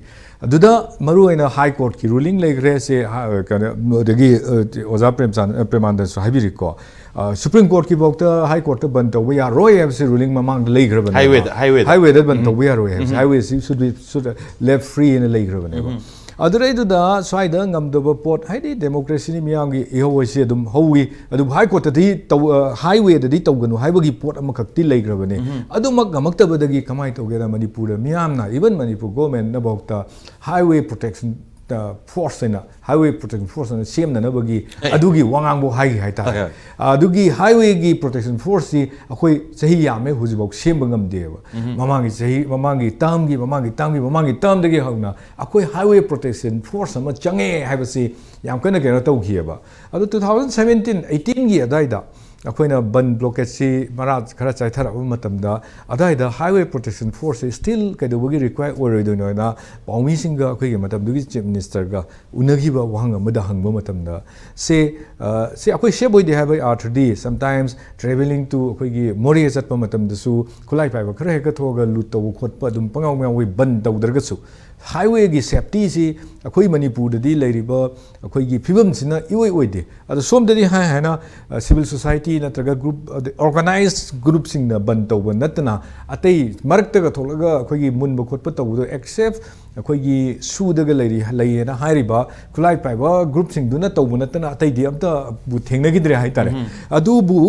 ꯑꯗꯨꯗ ꯃꯔꯨꯑꯣꯏꯅ High Court ꯀꯤ ruling ꯂꯩꯈ꯭ꯔꯦ꯫ ꯁꯦ, ꯍꯥ-, ꯀꯩꯅꯣ, ꯑꯗꯒꯤ, ꯑ, ꯑꯣꯖꯥ ꯄ꯭ꯔꯦꯝꯆꯥꯟ-, ꯑ, ꯄ꯭ꯔꯦꯃꯥꯅꯟꯗꯁꯨ ꯍꯥꯏꯕꯤꯔꯤꯀꯣ꯫ ꯑ, Supreme Court ꯀꯤ ꯐꯥꯎꯗ High Court ꯇ ꯕꯟ ꯇꯧꯕ ꯌꯥꯔꯣꯏ ꯍꯥꯏꯕꯁꯤ ruling ꯃꯃꯥꯡꯗ ꯂꯩꯈ꯭ꯔꯕꯅꯦꯕ꯫ Highway ꯗ, highway ꯗ꯫ Highway ꯗ ꯕꯟ ꯎꯝ꯫ ꯇꯧꯕ ꯌꯥꯔꯣꯏ ꯍꯥꯏꯕꯁꯦ꯫ ꯎꯝ꯫ Highway ꯁꯤ should be, should left free ꯍꯥꯏꯅ ꯂꯩꯈ꯭ꯔꯕꯅꯦꯕ꯫ ꯎꯝ꯫ ꯑꯗꯨꯗꯩꯗꯨꯗ ꯁ꯭ꯋꯥꯏꯗ ꯉꯝꯗꯕ ꯄꯣꯠ, ꯍꯥꯏꯗꯤ democracy ꯅꯤ, ꯃꯤꯌꯥꯝꯒꯤ ꯏꯍꯧ ꯍꯥꯏꯁꯤ ꯑꯗꯨꯝ ꯍꯧꯋꯤ꯫ ꯑꯗꯨꯕꯨ High Court ꯇꯗꯤ ꯇꯧ-, ꯑ, Highway ꯗꯗꯤ ꯇꯧꯒꯅꯨ ꯍꯥꯏꯕꯒꯤ ꯄꯣꯠ ꯑꯃꯈꯛꯇꯤ ꯂꯩꯈ꯭ꯔꯕꯅꯦ꯫ ꯎꯝ꯫ ꯑꯗꯨꯃꯛ ꯉꯝꯃꯛꯇꯕꯗꯒꯤ ꯀꯃꯥꯏꯅ ꯇꯧꯒꯦꯗ, ꯃꯅꯤꯄꯨꯔꯗ ꯃꯤꯌꯥꯝꯅ, even Manipur government ꯅꯐꯥꯎꯗ Highway Protection, ꯑ, Force ꯍꯥꯏꯅ, Highway Protection Force ꯍꯥꯏꯅ ꯁꯦꯝꯅꯅꯕꯒꯤ ꯑꯦ꯫ ꯑꯗꯨꯒꯤ ꯋꯥꯉꯥꯡꯐꯥꯎ ꯍꯥꯏꯈꯤ ꯍꯥꯏꯇꯥꯔꯦ꯫ ꯍꯣꯏ, ꯍꯣꯏ꯫ ꯑꯗꯨꯒꯤ Highway ꯒꯤ Protection Force ꯁꯤ ꯑꯩꯈꯣꯏ ꯆꯍꯤ ꯌꯥꯝꯃꯦ ꯍꯧꯖꯤꯛꯐꯥꯎ ꯁꯦꯝꯕ ꯉꯝꯗꯦꯕ꯫ ꯎꯝ꯫ ꯃꯃꯥꯡꯒꯤ ꯆꯍꯤ, ꯃꯃꯥꯡꯒꯤ term ꯒꯤ, ꯃꯃꯥꯡꯒꯤ term ꯒꯤ, ꯃꯃꯥꯡꯒꯤ term ꯗꯒꯤ ꯍꯧꯅ ꯑꯩꯈꯣꯏ Highway Protection Force ꯑꯃ ꯆꯪꯉꯦ ꯍꯥꯏꯕꯁꯤ ꯌꯥꯝ ꯀꯟꯅ ꯀꯩꯅꯣ ꯇꯧꯈꯤꯑꯕ꯫ ꯑꯗꯣ two thousand seventeen eighteen ꯒꯤ ꯑꯗꯨꯋꯥꯏꯗ ꯑꯩꯈꯣꯏꯅ ꯕꯟ blockade ꯁꯤ ꯃꯔꯥ ꯈꯔ ꯆꯥꯏꯊꯔꯛꯄ ꯃꯇꯝꯗ, ꯑꯗꯨꯋꯥꯏꯗ Highway Protection Force ꯁꯤ still ꯀꯩꯗꯧꯕꯒꯤ require ꯑꯣꯏꯔꯣꯏꯗꯣꯏꯅꯣ ꯍꯥꯏꯅ ꯄꯥꯎꯃꯤꯁꯤꯡꯒ ꯑꯩꯈꯣꯏꯒꯤ ꯃꯇꯝꯗꯨꯒꯤ Chief Minister ꯒ ꯎꯅꯈꯤꯕ ꯋꯥꯍꯪ ꯑꯃꯗ ꯍꯪꯕ ꯃꯇꯝꯗ, ꯁꯦ, ꯑ, ꯁꯦ ꯑꯩꯈꯣꯏ safe ꯑꯣꯏꯗꯦ ꯍꯥꯏꯕꯒꯤ ꯑꯥꯔꯊꯗꯤ, sometimes travelling to ꯑꯩꯈꯣꯏꯒꯤ ꯃꯣꯔꯦ ꯆꯠꯄ ꯃꯇꯝꯗꯁꯨ ꯈꯨꯠꯂꯥꯏ ꯄꯥꯏꯕ ꯈꯔ ꯍꯦꯛꯇ ꯊꯣꯛꯑꯒ loot ꯇꯧꯕ ꯈꯣꯠꯄ ꯑꯗꯨꯝ ꯄꯪꯌꯥꯎ ꯌꯥꯎꯋꯤ, ꯕꯟ ꯇꯧꯗ꯭ꯔꯒꯁꯨ꯫ Highway ꯒꯤ safety ꯁꯤ ꯑꯩꯈꯣꯏ ꯃꯅꯤꯄꯨꯔꯗꯗꯤ ꯂꯩꯔꯤꯕ ꯑꯩꯈꯣꯏꯒꯤ ꯐꯤꯕꯝꯁꯤꯅ ꯏꯑꯣꯏ ꯑꯣꯏꯗꯦ꯫ ꯑꯗꯣ ꯁꯣꯝꯗꯗꯤ ꯍꯥꯏ ꯍꯥꯏꯅ, ꯑ, civil society ꯅꯠꯇ꯭ꯔꯒ group, ꯑꯗꯩ organized group ꯁꯤꯡꯅ ꯕꯟ ꯇꯧꯕ ꯅꯠꯇꯅ, ꯑꯇꯩ ꯃꯔꯛꯇꯒ ꯊꯣꯛꯂꯒ ꯑꯩꯈꯣꯏꯒꯤ ꯃꯨꯟꯕ ꯈꯣꯠꯄ ꯇꯧꯕꯗꯣ, except ꯑꯩꯈꯣꯏꯒꯤ ꯁꯨꯗꯒ ꯂꯩꯔꯤ, ꯂꯩꯌꯦꯅ ꯍꯥꯏꯔꯤꯕ ꯈꯨꯠꯂꯥꯏ ꯄꯥꯏꯕ group ꯁꯤꯡꯗꯨꯅ ꯇꯧꯕ ꯅꯠꯇꯅ, ꯑꯇꯩꯗꯤ ꯑꯝꯇꯕꯨ ꯊꯦꯡꯅꯈꯤꯗ꯭ꯔꯦ ꯍꯥꯏꯇꯥꯔꯦ꯫ ꯎꯝ꯫ ꯑꯗꯨꯕꯨ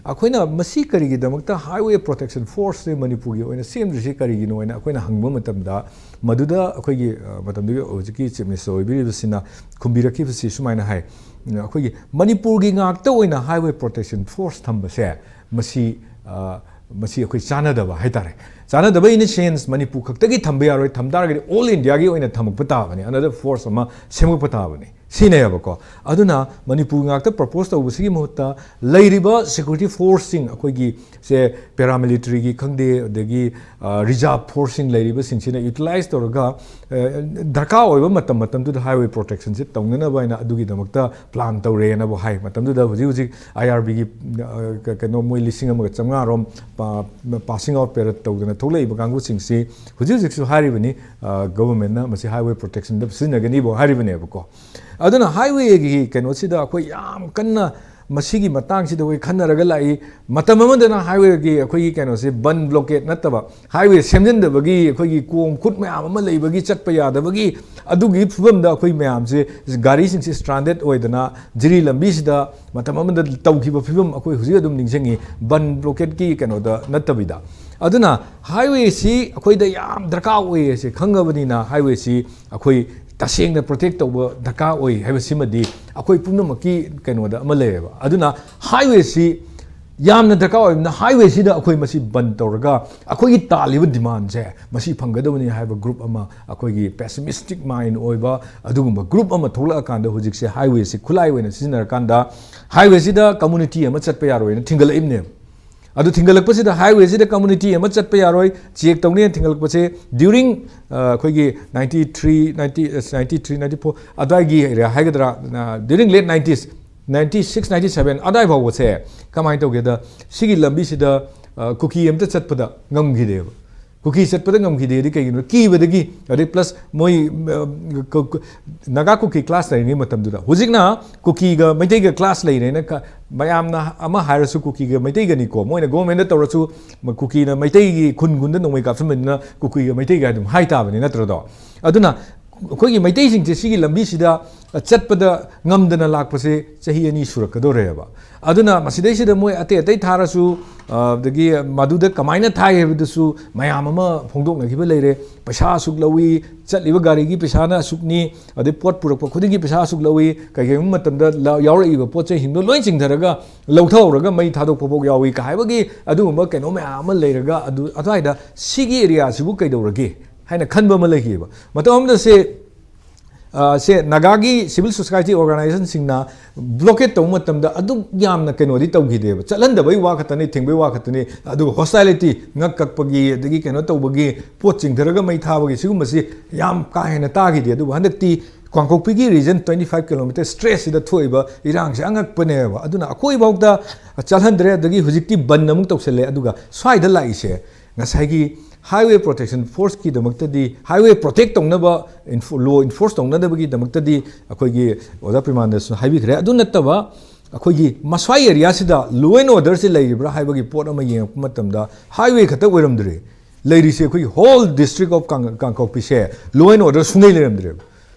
ꯑꯩꯈꯣꯏꯅ ꯃꯁꯤ ꯀꯔꯤꯒꯤꯗꯃꯛꯇ Highway Protection Force ꯁꯦ ꯃꯅꯤꯄꯨꯔꯒꯤ ꯑꯣꯏꯅ ꯁꯦꯝꯗ꯭ꯔꯤꯁꯤ ꯀꯔꯤꯒꯤꯅꯣ ꯍꯥꯏꯅ ꯑꯩꯈꯣꯏꯅ ꯍꯪꯕ ꯃꯇꯝꯗ, ꯃꯗꯨꯗ ꯑꯩꯈꯣꯏꯒꯤ, ꯑ, ꯃꯇꯝꯗꯨꯒꯤ ꯍꯧꯖꯤꯛꯀꯤ Chief Minister ꯑꯣꯏꯕꯤꯔꯤꯕꯁꯤꯅ ꯈꯨꯝꯕꯤꯔꯛꯈꯤꯕꯁꯤ ꯁꯨꯃꯥꯏꯅ ꯍꯥꯏ, ꯑꯩꯈꯣꯏꯒꯤ ꯃꯅꯤꯄꯨꯔꯒꯤ ꯉꯥꯛꯇ ꯑꯣꯏꯅ Highway Protection Force ꯊꯝꯕꯁꯦ, ꯃꯁꯤ, ꯑ, ꯃꯁꯤ ꯑꯩꯈꯣꯏ ꯆꯥꯟꯅꯗꯕ ꯍꯥꯏꯇꯥꯔꯦ꯫ ꯆꯥꯟꯅꯗꯕ in a sense ꯃꯅꯤꯄꯨꯔ ꯈꯛꯇꯒꯤ ꯊꯝꯕ ꯌꯥꯔꯣꯏ, ꯊꯝ ꯇꯥꯔꯒꯗꯤ all India ꯒꯤ ꯑꯣꯏꯅ ꯊꯝꯃꯛꯄ ꯇꯥꯕꯅꯤ, another force ꯑꯃ ꯁꯦꯝꯃꯛꯄ ꯇꯥꯕꯅꯤ꯫ ꯁꯤꯅꯦꯕꯀꯣ꯫ ꯑꯗꯨꯅ ꯃꯅꯤꯄꯨꯔ ꯉꯥꯛꯇ propose ꯇꯧꯕꯁꯤꯒꯤ ꯃꯍꯨꯠꯇ ꯂꯩꯔꯤꯕ security force ꯁꯤꯡ, ꯑꯩꯈꯣꯏꯒꯤ ꯁꯦ paramilitary ꯒꯤ ꯈꯪꯗꯦ, ꯑꯗꯒꯤ reserve force ꯁꯤꯡ ꯂꯩꯔꯤꯕꯁꯤꯡꯁꯤꯅ utilize ꯇꯧꯔꯒ, ꯑ, ꯗꯔꯀꯥꯔ ꯑꯣꯏꯕ ꯃꯇꯝ ꯃꯇꯝꯗꯨꯗ highway protection ꯁꯦ ꯇꯧꯅꯅꯕ ꯍꯥꯏꯅ ꯑꯗꯨꯒꯤꯗꯃꯛꯇ plan ꯇꯧꯔꯦꯅꯕꯨ ꯍꯥꯏ꯫ ꯃꯇꯝꯗꯨꯗ ꯍꯧꯖꯤꯛ ꯍꯧꯖꯤꯛ I R B ꯒꯤ, ꯑ, ꯀ-, ꯀꯩꯅꯣ, ꯃꯣꯏ ꯂꯤꯁꯤꯡ ꯑꯃꯒ ꯆꯥꯝꯃꯉꯥ ꯔꯣꯝ ꯄꯥ-, passing out period ꯇꯧꯗꯅ ꯊꯣꯛꯂꯛꯏꯕ ꯀꯥꯡꯕꯨꯁꯤꯡꯁꯤ ꯍꯧꯖꯤꯛ ꯍꯧꯖꯤꯛꯁꯨ ꯍꯥꯏꯔꯤꯕꯅꯤ, ꯑ, government ꯅ ꯃꯁꯤ highway protection ꯗ ꯁꯤꯖꯤꯟꯅꯒꯅꯤꯕꯨ ꯍꯥꯏꯔꯤꯕꯅꯦꯕꯀꯣ꯫ ꯑꯗꯨꯅ highway ꯒꯤ ꯀꯩꯅꯣꯁꯤꯗ ꯑꯩꯈꯣꯏ ꯌꯥꯝ ꯀꯟꯅ ꯃꯁꯤꯒꯤ ꯃꯇꯥꯡꯁꯤꯗ ꯑꯩꯈꯣꯏ ꯈꯟꯅꯔꯒ ꯂꯥꯛꯏ꯫ ꯃꯇꯝ ꯑꯃꯗꯅ highway ꯒꯤ ꯑꯩꯈꯣꯏꯒꯤ ꯀꯩꯅꯣꯁꯦ ꯕꯟ blockade ꯅꯠꯇꯕ, highway ꯁꯦꯝꯖꯤꯟꯗꯕꯒꯤ ꯑꯩꯈꯣꯏꯒꯤ ꯀꯣꯝ ꯈꯨꯠ ꯃꯌꯥꯝ ꯑꯃ ꯂꯩꯕꯒꯤ ꯆꯠꯄ ꯌꯥꯗꯕꯒꯤ ꯑꯗꯨꯒꯤ ꯐꯤꯕꯝꯗ ꯑꯩꯈꯣꯏ ꯃꯌꯥꯝꯁꯦ, ꯒꯥꯔꯤꯁꯤꯡꯁꯦ stranded ꯑꯣꯏꯗꯅ ꯖꯤꯔꯤ ꯂꯝꯕꯤꯁꯤꯗ ꯃꯇꯝ ꯑꯃꯗ ꯇꯧꯈꯤꯕ ꯐꯤꯕꯝ ꯑꯩꯈꯣꯏ ꯍꯧꯖꯤꯛ ꯑꯗꯨꯝ ꯅꯤꯡꯁꯤꯡꯉꯤ, ꯕꯟ blockade ꯀꯤ ꯀꯩꯅꯣꯗ ꯅꯠꯇꯕꯤꯗ꯫ ꯑꯗꯨꯅ highway ꯁꯤ ꯑꯩꯈꯣꯏꯗ ꯌꯥꯝ ꯗꯔꯀꯥꯔ ꯑꯣꯏ ꯍꯥꯏꯁꯦ ꯈꯪꯉꯕꯅꯤꯅ highway ꯁꯤ ꯑꯩꯈꯣꯏ ꯇꯁꯦꯡꯅ protect ꯇꯧꯕ ꯗꯔꯀꯥꯔ ꯑꯣꯏ ꯍꯥꯏꯕꯁꯤꯃꯗꯤ ꯑꯩꯈꯣꯏ ꯄꯨꯝꯅꯃꯛꯀꯤ ꯀꯩꯅꯣꯗ ꯑꯃ ꯂꯩꯔꯦꯕ꯫ ꯑꯗꯨꯅ highway ꯁꯤ ꯌꯥꯝꯅ ꯗꯔꯀꯥꯔ ꯑꯣꯏꯕꯅ highway ꯁꯤꯗ ꯑꯩꯈꯣꯏ ꯃꯁꯤ ꯕꯟ ꯇꯧꯔꯒ ꯑꯩꯈꯣꯏꯒꯤ ꯇꯥꯜꯂꯤꯕ demand ꯁꯦ ꯃꯁꯤ ꯐꯪꯒꯗꯕꯅꯤ ꯍꯥꯏꯕ group ꯑꯃ, ꯑꯩꯈꯣꯏꯒꯤ pessimistic mind ꯑꯣꯏꯕ ꯑꯗꯨꯒꯨꯝꯕ group ꯑꯃ ꯊꯣꯛꯂꯛꯑꯀꯥꯟꯗ ꯍꯧꯖꯤꯛꯁꯦ highway ꯁꯤ ꯈꯨꯠꯂꯥꯏ ꯑꯣꯏꯅ ꯁꯤꯖꯤꯟꯅꯔꯀꯥꯟꯗ highway ꯁꯤꯗ community ꯑꯃ ꯆꯠꯄ ꯌꯥꯔꯣꯏꯅ ꯊꯤꯡꯒꯠꯂꯛꯏꯕꯅꯦꯕ꯫ ꯑꯗꯨ ꯊꯤꯡꯒꯠꯂꯛꯄꯁꯤꯗ highway ꯁꯤꯗ community ꯑꯃ ꯆꯠꯄ ꯌꯥꯔꯣꯏ, check ꯇꯧꯅꯤꯅ ꯊꯤꯡꯒꯠꯂꯛꯄꯁꯦ during, ꯑ, ꯑꯩꯈꯣꯏꯒꯤ ninety three, ninety, ninety three, ninety four ꯑꯗꯨꯋꯥꯏꯒꯤ area ꯍꯥꯏꯒꯗ꯭ꯔꯥ, ꯑ, during late nineties, ninety six, ninety seven ꯑꯗꯥꯏ ꯐꯥꯎꯕꯁꯦ ꯀꯃꯥꯏꯅ ꯇꯧꯒꯦꯗ, ꯁꯤꯒꯤ ꯂꯝꯕꯤꯁꯤꯗ, ꯑ, ꯀꯨꯀꯤ ꯑꯝꯇ ꯆꯠꯄꯗ ꯉꯝꯈꯤꯗꯦꯕ꯫ ꯀꯨꯀꯤ ꯆꯠꯄꯗ ꯉꯝꯈꯤꯗꯦꯗꯤ ꯀꯩꯒꯤꯅꯣ? ꯀꯤꯕꯗꯒꯤ꯫ ꯑꯗꯩ plus ꯃꯣꯏ, ꯑ, ꯀ-, ꯀ-, ꯅꯥꯒꯥ ꯀꯨꯀꯤ clash ꯂꯩꯔꯤꯉꯩ ꯃꯇꯝꯗꯨꯗ꯫ ꯍꯧꯖꯤꯛꯅ ꯀꯨꯀꯤꯒ ꯃꯩꯇꯩꯒ clash ꯂꯩꯔꯦꯅ ꯀ-, ꯃꯌꯥꯝꯅ ꯑꯃ ꯍꯥꯏꯔꯁꯨ ꯀꯨꯀꯤꯒ ꯃꯩꯇꯩꯒꯅꯤꯀꯣ꯫ ꯃꯣꯏꯅ government ꯇ ꯇꯧꯔꯁꯨ ꯃ-, ꯀꯨꯀꯤꯅ ꯃꯩꯇꯩꯒꯤ ꯈꯨꯟ ꯈꯨꯟꯗ ꯅꯣꯡꯃꯩ ꯀꯥꯞꯁꯤꯟꯕꯅꯤꯅ ꯀꯨꯀꯤꯒ ꯃꯩꯇꯩꯒ ꯑꯗꯨꯝ ꯍꯥꯏ ꯇꯥꯕꯅꯤ, ꯅꯠꯇ꯭ꯔꯗꯣ? ꯑꯗꯨꯅ ꯑꯩꯈꯣꯏꯒꯤ ꯃꯩꯇꯩꯁꯤꯡꯁꯦ ꯁꯤꯒꯤ ꯂꯝꯕꯤꯁꯤꯗ ꯆꯠꯄꯗ ꯉꯝꯗꯅ ꯂꯥꯛꯄꯁꯦ ꯆꯍꯤ ꯑꯅꯤ ꯁꯨꯔꯛꯀꯗꯧꯔꯦꯕ꯫ ꯑꯗꯨꯅ ꯃꯁꯤꯗꯩꯁꯤꯗ ꯃꯣꯏ ꯑꯇꯩ ꯑꯇꯩ ꯊꯥꯔꯁꯨ, ꯑ, ꯑꯗꯒꯤ ꯃꯗꯨꯗ ꯀꯃꯥꯏꯅ ꯊꯥꯏ ꯍꯥꯏꯕꯗꯨꯁꯨ ꯃꯌꯥꯝ ꯑꯃ ꯐꯣꯡꯗꯣꯛꯅꯈꯤꯕ ꯂꯩꯔꯦ꯫ ꯄꯩꯁꯥ ꯑꯁꯨꯛ ꯂꯧꯏ, ꯆꯠꯂꯤꯕ ꯒꯥꯔꯤꯒꯤ ꯄꯩꯁꯥꯅ ꯑꯁꯨꯛꯅꯤ, ꯑꯗꯩ ꯄꯣꯠ ꯄꯨꯔꯛꯄ ꯈꯨꯗꯤꯡꯒꯤ ꯄꯩꯁꯥ ꯑꯁꯨꯛ ꯂꯧꯏ, ꯀꯩꯒꯨꯝꯕ ꯃꯇꯝꯗ ꯂ-, ꯌꯥꯎꯔꯛꯏꯕ ꯄꯣꯠ ꯆꯩꯁꯤꯡꯗꯣ ꯂꯣꯏ ꯆꯤꯡꯊꯔꯒ ꯂꯧꯊꯍꯧꯔꯒ ꯃꯩ ꯊꯥꯗꯣꯛꯄ ꯐꯥꯎ ꯌꯥꯎꯏ ꯀ ꯍꯥꯏꯕꯒꯤ ꯑꯗꯨꯒꯨꯝꯕ ꯀꯩꯅꯣ ꯃꯌꯥꯝ ꯑꯃ ꯂꯩꯔꯒ, ꯑꯗꯨ ꯑꯗꯨꯋꯥꯏꯗ ꯁꯤꯒꯤ ꯑꯦꯔꯤꯌꯥꯁꯤꯕꯨ ꯀꯩꯗꯧꯔꯒꯦ ꯍꯥꯏꯅ ꯈꯟꯕ ꯑꯃ ꯂꯩꯈꯤꯑꯕ꯫ ꯃꯇꯝ ꯑꯃꯗ ꯁꯦ, ꯑ, ꯁꯦ ꯅꯥꯒꯥꯒꯤ civil society organizationꯁꯤꯡꯅ blockade ꯇꯧꯕ ꯃꯇꯝꯗ ꯑꯗꯨꯛ ꯌꯥꯝꯅ ꯀꯩꯅꯣꯗꯤ ꯇꯧꯈꯤꯗꯦꯕ, ꯆꯠꯍꯟꯗꯕꯩ ꯋꯥ ꯈꯛꯇꯅꯤ, ꯊꯤꯡꯕꯩ ꯋꯥ ꯈꯛꯇꯅꯤ, ꯑꯗꯨꯒ hostility, ꯉꯛ ꯀꯛꯄꯒꯤ, ꯑꯗꯒꯤ ꯀꯩꯅꯣ ꯇꯧꯕꯒꯤ, ꯄꯣꯠ ꯆꯤꯡꯊꯔꯒ ꯃꯩ ꯊꯥꯕꯒꯤ, ꯁꯤꯒꯨꯝꯕꯁꯤ ꯌꯥꯝ ꯀꯥ ꯍꯦꯟꯅ ꯇꯥꯈꯤꯗꯦ꯫ ꯑꯗꯨꯕꯨ ꯍꯟꯗꯛꯇꯤ ꯀꯥꯡꯄꯣꯛꯄꯤꯒꯤ region twenty five kilometer stretchꯁꯤꯗ ꯊꯣꯛꯏꯕ ꯏꯔꯥꯡꯁꯦ ꯑꯉꯛꯄꯅꯦꯕ꯫ ꯑꯗꯨꯅ ꯑꯩꯈꯣꯏꯐꯥꯎꯗ ꯆꯠꯍꯟꯗ꯭ꯔꯦ, ꯑꯗꯒꯤ ꯍꯧꯖꯤꯛꯇꯤ ꯕꯟ ꯑꯃꯨꯛ ꯇꯧꯁꯜꯂꯦ꯫ ꯑꯗꯨꯒ ꯁ꯭ꯋꯥꯏꯗ ꯂꯥꯛꯏꯁꯦ ꯉꯁꯥꯏꯒꯤ highway protection forceꯀꯤꯗꯃꯛꯇꯗꯤ, highway protect ꯇꯧꯅꯕ, ꯏꯟꯐꯣ-, law enforce ꯇꯧꯅꯗꯕꯒꯤꯗꯃꯛꯇꯗꯤ ꯑꯩꯈꯣꯏꯒꯤ ꯑꯣꯖꯥ ꯄ꯭ꯔꯤꯃꯥꯟꯗꯁꯨ ꯍꯥꯏꯕꯤꯈ꯭ꯔꯦ꯫ ꯑꯗꯨ ꯅꯠꯇꯕ ꯑꯩꯈꯣꯏꯒꯤ ꯃꯁ꯭ꯋꯥꯏ ꯑꯦꯔꯤꯌꯥꯁꯤꯗ law and orderꯁꯤ ꯂꯩꯔꯤꯕ꯭ꯔꯥ ꯍꯥꯏꯕꯒꯤ ꯄꯣꯠ ꯑꯃ ꯌꯦꯡꯉꯛꯄ ꯃꯇꯝꯗ highway ꯈꯛꯇ ꯑꯣꯏꯔꯝꯗ꯭ꯔꯦ꯫ ꯂꯩꯔꯤꯁꯦ ꯑꯩꯈꯣꯏꯒꯤ whole district of ꯀꯥꯡ-, ꯀꯥꯡꯄꯣꯛꯄꯤꯁꯦ law and order ꯁꯨꯡꯂꯩ ꯂꯩꯔꯝꯗ꯭ꯔꯦꯕ꯫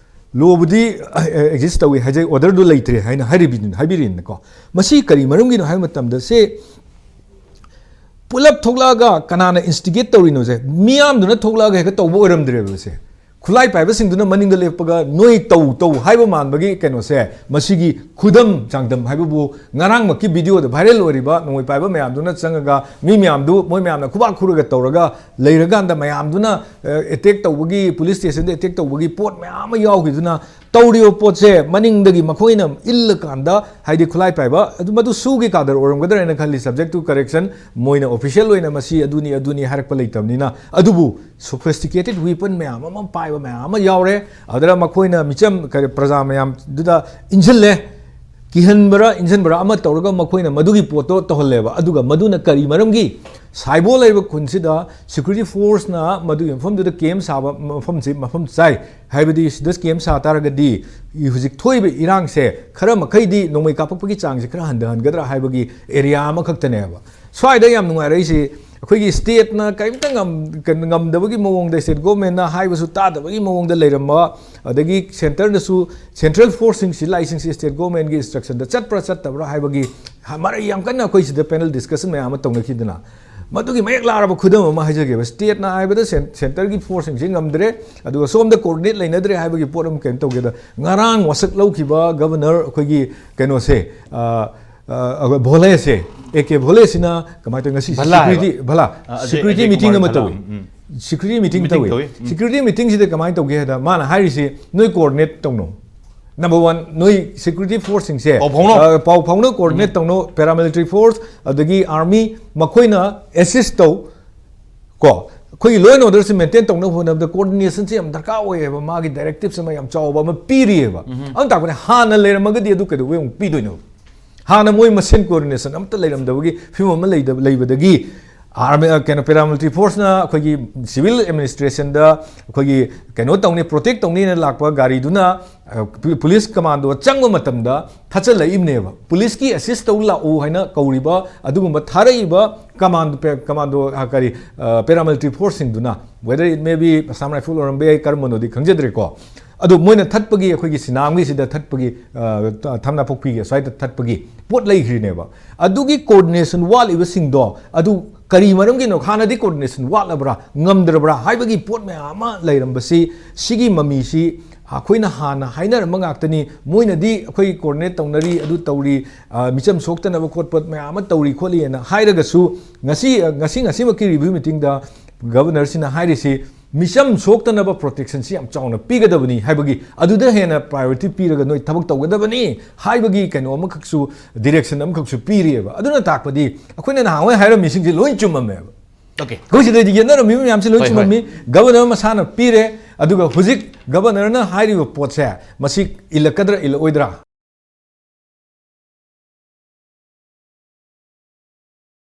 Lawꯕꯨꯗꯤ exist ꯇꯧꯏ ꯍꯥꯏꯖꯩ, orderꯗꯨ ꯂꯩꯇ꯭ꯔꯦ ꯍꯥꯏꯅ ꯍꯥꯏꯔꯤꯕꯤ-, ꯍꯥꯏꯕꯤꯔꯤꯅꯀꯣ꯫ ꯃꯁꯤ ꯀꯔꯤ ꯃꯔꯝꯒꯤꯅꯣ ꯍꯥꯏꯕ ꯃꯇꯝꯗ ꯁꯦ ꯄꯨꯂꯞ ꯊꯣꯛꯂꯛꯑꯒ ꯀꯅꯥꯅ instigate ꯇꯧꯔꯤꯅꯣꯁꯦ, ꯃꯤꯌꯥꯝꯗꯨꯅ ꯊꯣꯛꯂꯛꯑꯒ ꯍꯦꯛꯇ ꯇꯧꯕ ꯑꯣꯏꯔꯝꯗ꯭ꯔꯦꯕ ꯁꯦ꯫ ꯈꯨꯠꯂꯥꯏ ꯄꯥꯏꯕꯁꯤꯡꯗꯨꯅ ꯃꯅꯤꯡꯗ ꯂꯦꯞꯄꯒ ꯅꯣꯏ ꯇꯧ ꯇꯧ ꯍꯥꯏꯕ ꯃꯥꯟꯕꯒꯤ ꯀꯩꯅꯣꯁꯦ, ꯃꯁꯤꯒꯤ ꯈꯨꯗꯝ ꯆꯥꯡꯗꯝ ꯍꯥꯏꯕꯕꯨ ꯉꯔꯥꯡꯃꯛꯀꯤ videoꯗ viral ꯑꯣꯏꯔꯤꯕ ꯅꯣꯡꯃꯩ ꯄꯥꯏꯕ ꯃꯌꯥꯝꯗꯨꯅ ꯆꯪꯉꯒ ꯃꯤ ꯃꯌꯥꯝꯗꯨ, ꯃꯣꯏ ꯃꯌꯥꯝꯅ ꯈꯨꯕꯥꯛ ꯈꯨꯔꯒ ꯇꯧꯔꯒ ꯂꯩꯔꯀꯥꯟꯗ ꯃꯌꯥꯝꯗꯨꯅ, ꯑ, attack ꯇꯧꯕꯒꯤ, police stationꯗ attack ꯇꯧꯕꯒꯤ ꯄꯣꯠ ꯃꯌꯥꯝ ꯑꯃ ꯌꯥꯎꯈꯤꯗꯨꯅ ꯇꯧꯔꯤꯕ ꯄꯣꯠꯁꯦ ꯃꯅꯤꯡꯗꯒꯤ ꯃꯈꯣꯏꯅ ꯏꯜꯂꯀꯥꯟꯗ, ꯍꯥꯏꯗꯤ ꯈꯨꯠꯂꯥꯏ ꯄꯥꯏꯕ ꯑꯗꯨ, ꯃꯗꯨ ꯁꯨꯒꯤ ꯀꯥꯗꯔ ꯑꯣꯏꯔꯝꯒꯗ꯭ꯔꯥ ꯍꯥꯏꯅ ꯈꯜꯂꯤ, subject to correction꯫ ꯃꯣꯏꯅ official ꯑꯣꯏꯅ ꯃꯁꯤ ꯑꯗꯨꯅꯤ ꯑꯗꯨꯅꯤ ꯍꯥꯏꯔꯛꯄ ꯂꯩꯇꯕꯅꯤꯅ꯫ ꯑꯗꯨꯕꯨ sophisticated weapon ꯃꯌꯥꯝ ꯑꯃ ꯄꯥꯏꯕ ꯃꯌꯥꯝ ꯑꯃ ꯌꯥꯎꯔꯦ꯫ ꯑꯗꯨꯗ ꯃꯈꯣꯏꯅ ꯃꯤꯆꯝ, ꯀꯔꯤ, ꯄ꯭ꯔꯖꯥ ꯃꯌꯥꯝꯗꯨꯗ ꯏꯟꯁꯤꯜꯂꯦ꯫ ꯀꯤꯍꯟꯕꯔꯥ ꯏꯟꯁꯤꯟꯕꯔꯥ ꯑꯃ ꯇꯧꯔꯒ ꯃꯈꯣꯏꯅ ꯃꯗꯨꯒꯤ ꯄꯣꯠꯇꯣ ꯇꯧꯍꯜꯂꯦꯕ꯫ ꯑꯗꯨꯒ ꯃꯗꯨꯅ ꯀꯔꯤ ꯃꯔꯝꯒꯤ? ꯁꯥꯏꯕꯣ ꯂꯩꯕ ꯈꯨꯟꯁꯤꯗ security forceꯅ ꯃꯗꯨꯒꯤ ꯃꯐꯝꯗꯨꯗ camp ꯁꯥꯕ ꯃꯐꯝꯁꯤ ꯃꯐꯝ ꯆꯥꯏ꯫ ꯍꯥꯏꯕꯗꯤ ꯁꯤꯗ camp ꯁꯥ ꯇꯥꯔꯒꯗꯤ ꯍꯧꯖꯤꯛ ꯊꯣꯛꯏꯕ ꯏꯔꯥꯡꯁꯦ ꯈꯔ ꯃꯈꯩꯗꯤ ꯅꯣꯡꯃꯩ ꯀꯥꯞꯄꯛꯄꯒꯤ ꯆꯥꯡꯁꯦ ꯈꯔ ꯍꯟꯊꯍꯟꯒꯗ꯭ꯔꯥ ꯍꯥꯏꯕꯒꯤ area ꯑꯃꯈꯛꯇꯅꯦꯕ꯫ ꯁ꯭ꯋꯥꯏꯗ ꯌꯥꯝ ꯅꯨꯡꯉꯥꯏꯔꯛꯏꯁꯤ ꯑꯩꯈꯣꯏꯒꯤ ꯁ꯭ꯇꯦꯠꯅ ꯀꯔꯤꯝꯇ ꯉꯝ-, ꯀꯩꯅꯣ, ꯉꯝꯗꯕꯒꯤ ꯃꯑꯣꯡꯗ, ꯁ꯭ꯇꯦꯠ ꯒꯣꯔꯃꯦꯟꯅ ꯍꯥꯏꯕꯁꯨ ꯇꯥꯗꯕꯒꯤ ꯃꯑꯣꯡꯗ ꯂꯩꯔꯝꯕ, ꯑꯗꯒꯤ ꯁꯦꯟꯇꯔꯅꯁꯨ, ꯁꯦꯟꯇ꯭ꯔꯦꯜ ꯐꯣꯔꯁꯁꯤꯡꯁꯤ, ꯂꯥꯏꯁꯤꯡꯁꯤ ꯁ꯭ꯇꯦꯠ ꯒꯣꯔꯃꯦꯟꯒꯤ ꯏꯟꯁꯇ꯭ꯔꯛꯁꯟꯗ ꯆꯠꯄ꯭ꯔꯥ ꯆꯠꯇꯕ꯭ꯔꯥ ꯍꯥꯏꯕꯒꯤ ꯃꯔꯩ ꯌꯥꯝ ꯀꯟꯅ ꯑꯩꯈꯣꯏ ꯁꯤꯗ ꯄꯦꯅꯦꯜ ꯗꯤꯁꯀꯁꯟ ꯃꯌꯥꯝ ꯑꯃ ꯇꯧꯅꯈꯤꯗꯅ, ꯃꯗꯨꯒꯤ ꯃꯌꯦꯛ ꯂꯥꯔꯕ ꯈꯨꯗꯝ ꯑꯃ ꯍꯥꯏꯖꯒꯦꯕ꯫ ꯁ꯭ꯇꯦꯠꯅ ꯍꯥꯏꯕꯗ ꯁꯦꯟ-, ꯁꯦꯟꯇꯔꯒꯤ ꯐꯣꯔꯁꯁꯤꯡꯁꯤ ꯉꯝꯗ꯭ꯔꯦ, ꯑꯗꯨꯒ ꯁꯣꯝꯗ ꯀꯣꯑꯣꯔꯗꯤꯅꯦꯠ ꯂꯩꯅꯗ꯭ꯔꯦ ꯍꯥꯏꯕꯒꯤ ꯄꯣꯠ ꯑꯃ ꯀꯩꯅꯣ ꯇꯧꯒꯦꯗ, ꯉꯔꯥꯡ ꯋꯥꯁꯛ ꯂꯧꯈꯤꯕ ꯒꯕꯔꯅꯔ ꯑꯩꯈꯣꯏꯒꯤ ꯀꯩꯅꯣꯁꯦ, ꯑ, ꯑ, ꯚꯣꯂꯦꯁꯦ, ꯑꯦ ꯀꯦ ꯚꯣꯂꯦꯁꯤꯅ ꯀꯃꯥꯏꯅ ꯇꯧꯋꯤ? ꯉꯁꯤ ꯚꯂꯥ ꯍꯥꯏꯕ? ꯁꯦꯀ꯭ꯌꯨꯔꯤꯇꯤ, ꯚꯂꯥ, ꯑ, ꯑꯖꯦ, ꯁꯦꯀ꯭ꯌꯨꯔꯤꯇꯤ ꯑꯖꯦ ꯃꯤꯇꯤꯡ ꯀꯨꯃꯥꯔ ꯑꯃ ꯚꯂꯥ, ꯇꯧꯋꯤ꯫ ꯎꯝ, ꯎꯝ꯫ ꯁꯦꯀ꯭ꯌꯨꯔꯤꯇꯤ ꯃꯤꯇꯤꯡ ꯃꯤꯇꯤꯡ ꯇꯧꯋꯤ꯫ ꯇꯧꯋꯤ, ꯎꯝ꯫ ꯁꯦꯀ꯭ꯌꯨꯔꯤꯇꯤ ꯃꯤꯇꯤꯡꯁꯤꯗ ꯀꯃꯥꯏꯅ ꯇꯧꯒꯦ ꯍꯥꯏꯗ, ꯃꯥꯅ ꯍꯥꯏꯔꯤꯁꯤ, "ꯅꯣꯏ ꯀꯣꯑꯣꯔꯗꯤꯅꯦꯠ ꯇꯧꯅꯧ꯫ ꯅꯝꯕꯔ ꯋꯥꯟ, ꯅꯣꯏ ꯁꯦꯀ꯭ꯌꯨꯔꯤꯇꯤ ꯐꯣꯔꯁꯁꯤꯡꯁꯦ, ꯄꯥꯎ ꯐꯥꯎꯅꯧ꯫ ꯑ, ꯄꯥꯎ ꯐꯥꯎꯅꯧ, ꯎꯝ꯫ ꯀꯣꯑꯣꯔꯗꯤꯅꯦꯠ ꯇꯧꯅꯧ, ꯄꯦꯔꯥꯃꯤꯂꯤꯇꯔꯤ ꯐꯣꯔꯁ, ꯑꯗꯒꯤ ꯑꯥꯔꯃꯤ, ꯃꯈꯣꯏꯅ ꯑꯦꯁꯤꯁ ꯇꯧ꯫ ꯀꯣ, ꯑꯩꯈꯣꯏꯒꯤ ꯂꯣ ꯑꯦꯟ ꯑꯣꯔꯗꯔꯁꯤ ꯃꯦꯟꯇꯦꯟ ꯇꯧꯅꯕ ꯍꯣꯠꯅꯕꯗ ꯀꯣꯑꯣꯔꯗꯤꯅꯦꯁꯟꯁꯤ ꯌꯥꯝ ꯗꯔꯀꯥꯔ ꯑꯣꯏꯌꯦꯕ꯫ ꯃꯥꯒꯤ ꯗꯥꯏꯔꯦꯛꯇꯤꯞꯁ ꯑꯃ ꯌꯥꯝ ꯆꯥꯎꯕ ꯑꯃ ꯄꯤꯔꯤꯑꯕ꯫ ꯎꯝ꯫ ꯑꯗꯨꯅ ꯇꯥꯛꯄꯗꯤ ꯍꯥꯟꯅ ꯂꯩꯔꯝꯃꯒꯗꯤ ꯑꯗꯨ ꯀꯩꯗꯧꯕꯩ ꯑꯃꯨꯛ ꯄꯤꯗꯣꯏꯅꯣ? ꯍꯥꯟꯅ ꯃꯣꯏ ꯃꯁꯦꯟ ꯀꯣꯑꯣꯔꯗꯤꯅꯦꯁꯟ ꯑꯝꯇ ꯂꯩꯔꯝꯗꯕꯒꯤ ꯐꯤꯕꯝ ꯑꯃ ꯂꯩꯗꯕ-, ꯂꯩꯕꯗꯒꯤ ꯑꯥꯔꯃꯤ, ꯑ, ꯀꯩꯅꯣ, ꯄꯦꯔꯥꯃꯤꯂꯤꯇꯔꯤ ꯐꯣꯔꯁꯅ ꯑꯩꯈꯣꯏꯒꯤ ꯁꯤꯚꯤꯜ ꯑꯦꯗꯃꯤꯅꯤꯁꯇ꯭ꯔꯦꯁꯟꯗ ꯑꯩꯈꯣꯏꯒꯤ ꯀꯩꯅꯣ ꯇꯧꯅꯤ, ꯄ꯭ꯔꯣꯇꯦꯛ ꯇꯧꯅꯤꯅ ꯂꯥꯛꯄ ꯒꯥꯔꯤꯗꯨꯅ, ꯑ, ꯄꯨ-, ꯄꯨꯂꯤꯁ ꯀꯃꯥꯟꯗꯣ ꯆꯪꯕ ꯃꯇꯝꯗ ꯊꯠꯆꯜꯂꯛꯏꯕꯅꯦꯕ꯫ ꯄꯨꯂꯤꯁꯀꯤ ꯑꯦꯁꯤꯁ ꯇꯧ ꯂꯥꯛꯎ ꯍꯥꯏꯅ ꯀꯧꯔꯤꯕ ꯑꯗꯨꯒꯨꯝꯕ ꯊꯥꯔꯛꯏꯕ ꯀꯃꯥꯟꯗꯣ, ꯄꯦ-, ꯀꯃꯥꯟꯗꯣ, ꯑ, ꯀꯔꯤ, ꯑ, paramilitary ꯐꯣꯔꯁꯁꯤꯡꯗꯨꯅ, whether it may be Assam Rifle ꯑꯣꯏꯔꯝꯕ ꯌꯥꯏ, ꯀꯔꯝꯕꯅꯣꯗꯤ ꯈꯪꯖꯗ꯭ꯔꯦꯀꯣ꯫ ꯑꯗꯨ ꯃꯣꯏꯅ ꯊꯠꯄꯒꯤ, ꯑꯩꯈꯣꯏꯒꯤ ꯁꯤꯅꯥꯝꯒꯤꯁꯤꯗ ꯊꯠꯄꯒꯤ, ꯑ, ꯊꯝꯅꯥꯄꯣꯛꯄꯤꯒꯤ ꯑꯁ꯭ꯋꯥꯏꯗ ꯊꯠꯄꯒꯤ ꯄꯣꯠ ꯂꯩꯈ꯭ꯔꯤꯅꯦꯕ꯫ ꯑꯗꯨꯒꯤ ꯀꯣꯑꯣꯔꯗꯤꯅꯦꯁꯟ ꯋꯥꯠꯂꯤꯕꯁꯤꯡꯗꯣ ꯑꯗꯨ ꯀꯔꯤ ꯃꯔꯝꯒꯤꯅꯣ? ꯍꯥꯟꯅꯗꯤ ꯀꯣꯑꯣꯔꯗꯤꯅꯦꯁꯟ ꯋꯥꯠꯂꯕ꯭ꯔꯥ, ꯉꯝꯗ꯭ꯔꯕ꯭ꯔꯥ ꯍꯥꯏꯕꯒꯤ ꯄꯣꯠ ꯃꯌꯥꯝ ꯑꯃ ꯂꯩꯔꯝꯕꯁꯤ, ꯁꯤꯒꯤ ꯃꯃꯤꯁꯤ ꯑꯩꯈꯣꯏꯅ ꯍꯥꯟꯅ ꯍꯥꯏꯅꯔꯝꯕ ꯉꯥꯛꯇꯅꯤ꯫ ꯃꯣꯏꯅꯗꯤ ꯑꯩꯈꯣꯏ ꯀꯣꯑꯣꯔꯗꯤꯅꯦꯠ ꯇꯧꯅꯔꯤ, ꯑꯗꯨ ꯇꯧꯔꯤ, ꯑ, ꯃꯤꯆꯝ ꯁꯣꯛꯇꯅꯕ ꯈꯣꯠꯄ ꯃꯌꯥꯝ ꯑꯃ ꯇꯧꯔꯤ ꯈꯣꯠꯂꯤꯅ ꯍꯥꯏꯔꯒꯁꯨ, ꯉꯁꯤ, ꯉꯁꯤ, ꯉꯁꯤꯃꯛꯀꯤ ꯔꯤꯚ꯭ꯌꯨ ꯃꯤꯇꯤꯡꯗ ꯒꯕꯔꯅꯔꯁꯤꯅ ꯍꯥꯏꯔꯤꯁꯤ, ꯃꯤꯆꯝ ꯁꯣꯛꯇꯅꯕ ꯄ꯭ꯔꯣꯇꯦꯛꯁꯟꯁꯤ ꯌꯥꯝ ꯆꯥꯎꯅ ꯄꯤꯒꯗꯕꯅꯤ ꯍꯥꯏꯕꯒꯤ, ꯑꯗꯨꯗ ꯍꯦꯟꯅ ꯄ꯭ꯔꯥꯏꯌꯣꯔꯤꯇꯤ ꯄꯤꯔꯒ ꯅꯣꯏ ꯊꯕꯛ ꯇꯧꯒꯗꯕꯅꯤ ꯍꯥꯏꯕꯒꯤ ꯀꯩꯅꯣ ꯑꯃꯈꯛꯁꯨ, ꯗꯤꯔꯦꯛꯁꯟ ꯑꯃꯈꯛꯁꯨ ꯄꯤꯔꯤꯑꯕ꯫ ꯑꯗꯨꯅ ꯇꯥꯛꯄꯗꯤ ꯑꯩꯈꯣꯏꯅ ꯅꯍꯥꯟꯋꯥꯏ ꯍꯥꯏꯔꯝꯃꯤꯁꯤꯡꯁꯦ ꯂꯣꯏ ꯆꯨꯝꯃꯝꯃꯦꯕ꯫ ꯑꯣꯀꯦ꯫ ꯑꯩꯈꯣꯏ ꯁꯤꯗꯩꯗꯤ ꯌꯦꯠꯅꯔꯝꯃꯤꯕ ꯃꯌꯥꯝꯁꯦ ꯂꯣꯏ ꯍꯣꯏ, ꯍꯣꯏ꯫ ꯆꯨꯝꯃꯝꯃꯤ꯫ ꯒꯕꯔꯅꯔ ꯃꯁꯥꯅ ꯄꯤꯔꯦ, ꯑꯗꯨꯒ ꯍꯧꯖꯤꯛ ꯒꯕꯔꯅꯔꯅ ꯍꯥꯏꯔꯤꯕ ꯄꯣꯠꯁꯦ ꯃꯁꯤ ꯏꯜꯂꯛꯀꯗ꯭ꯔꯥ ꯏꯜꯂꯛꯑꯣꯏꯗ꯭ꯔꯥ?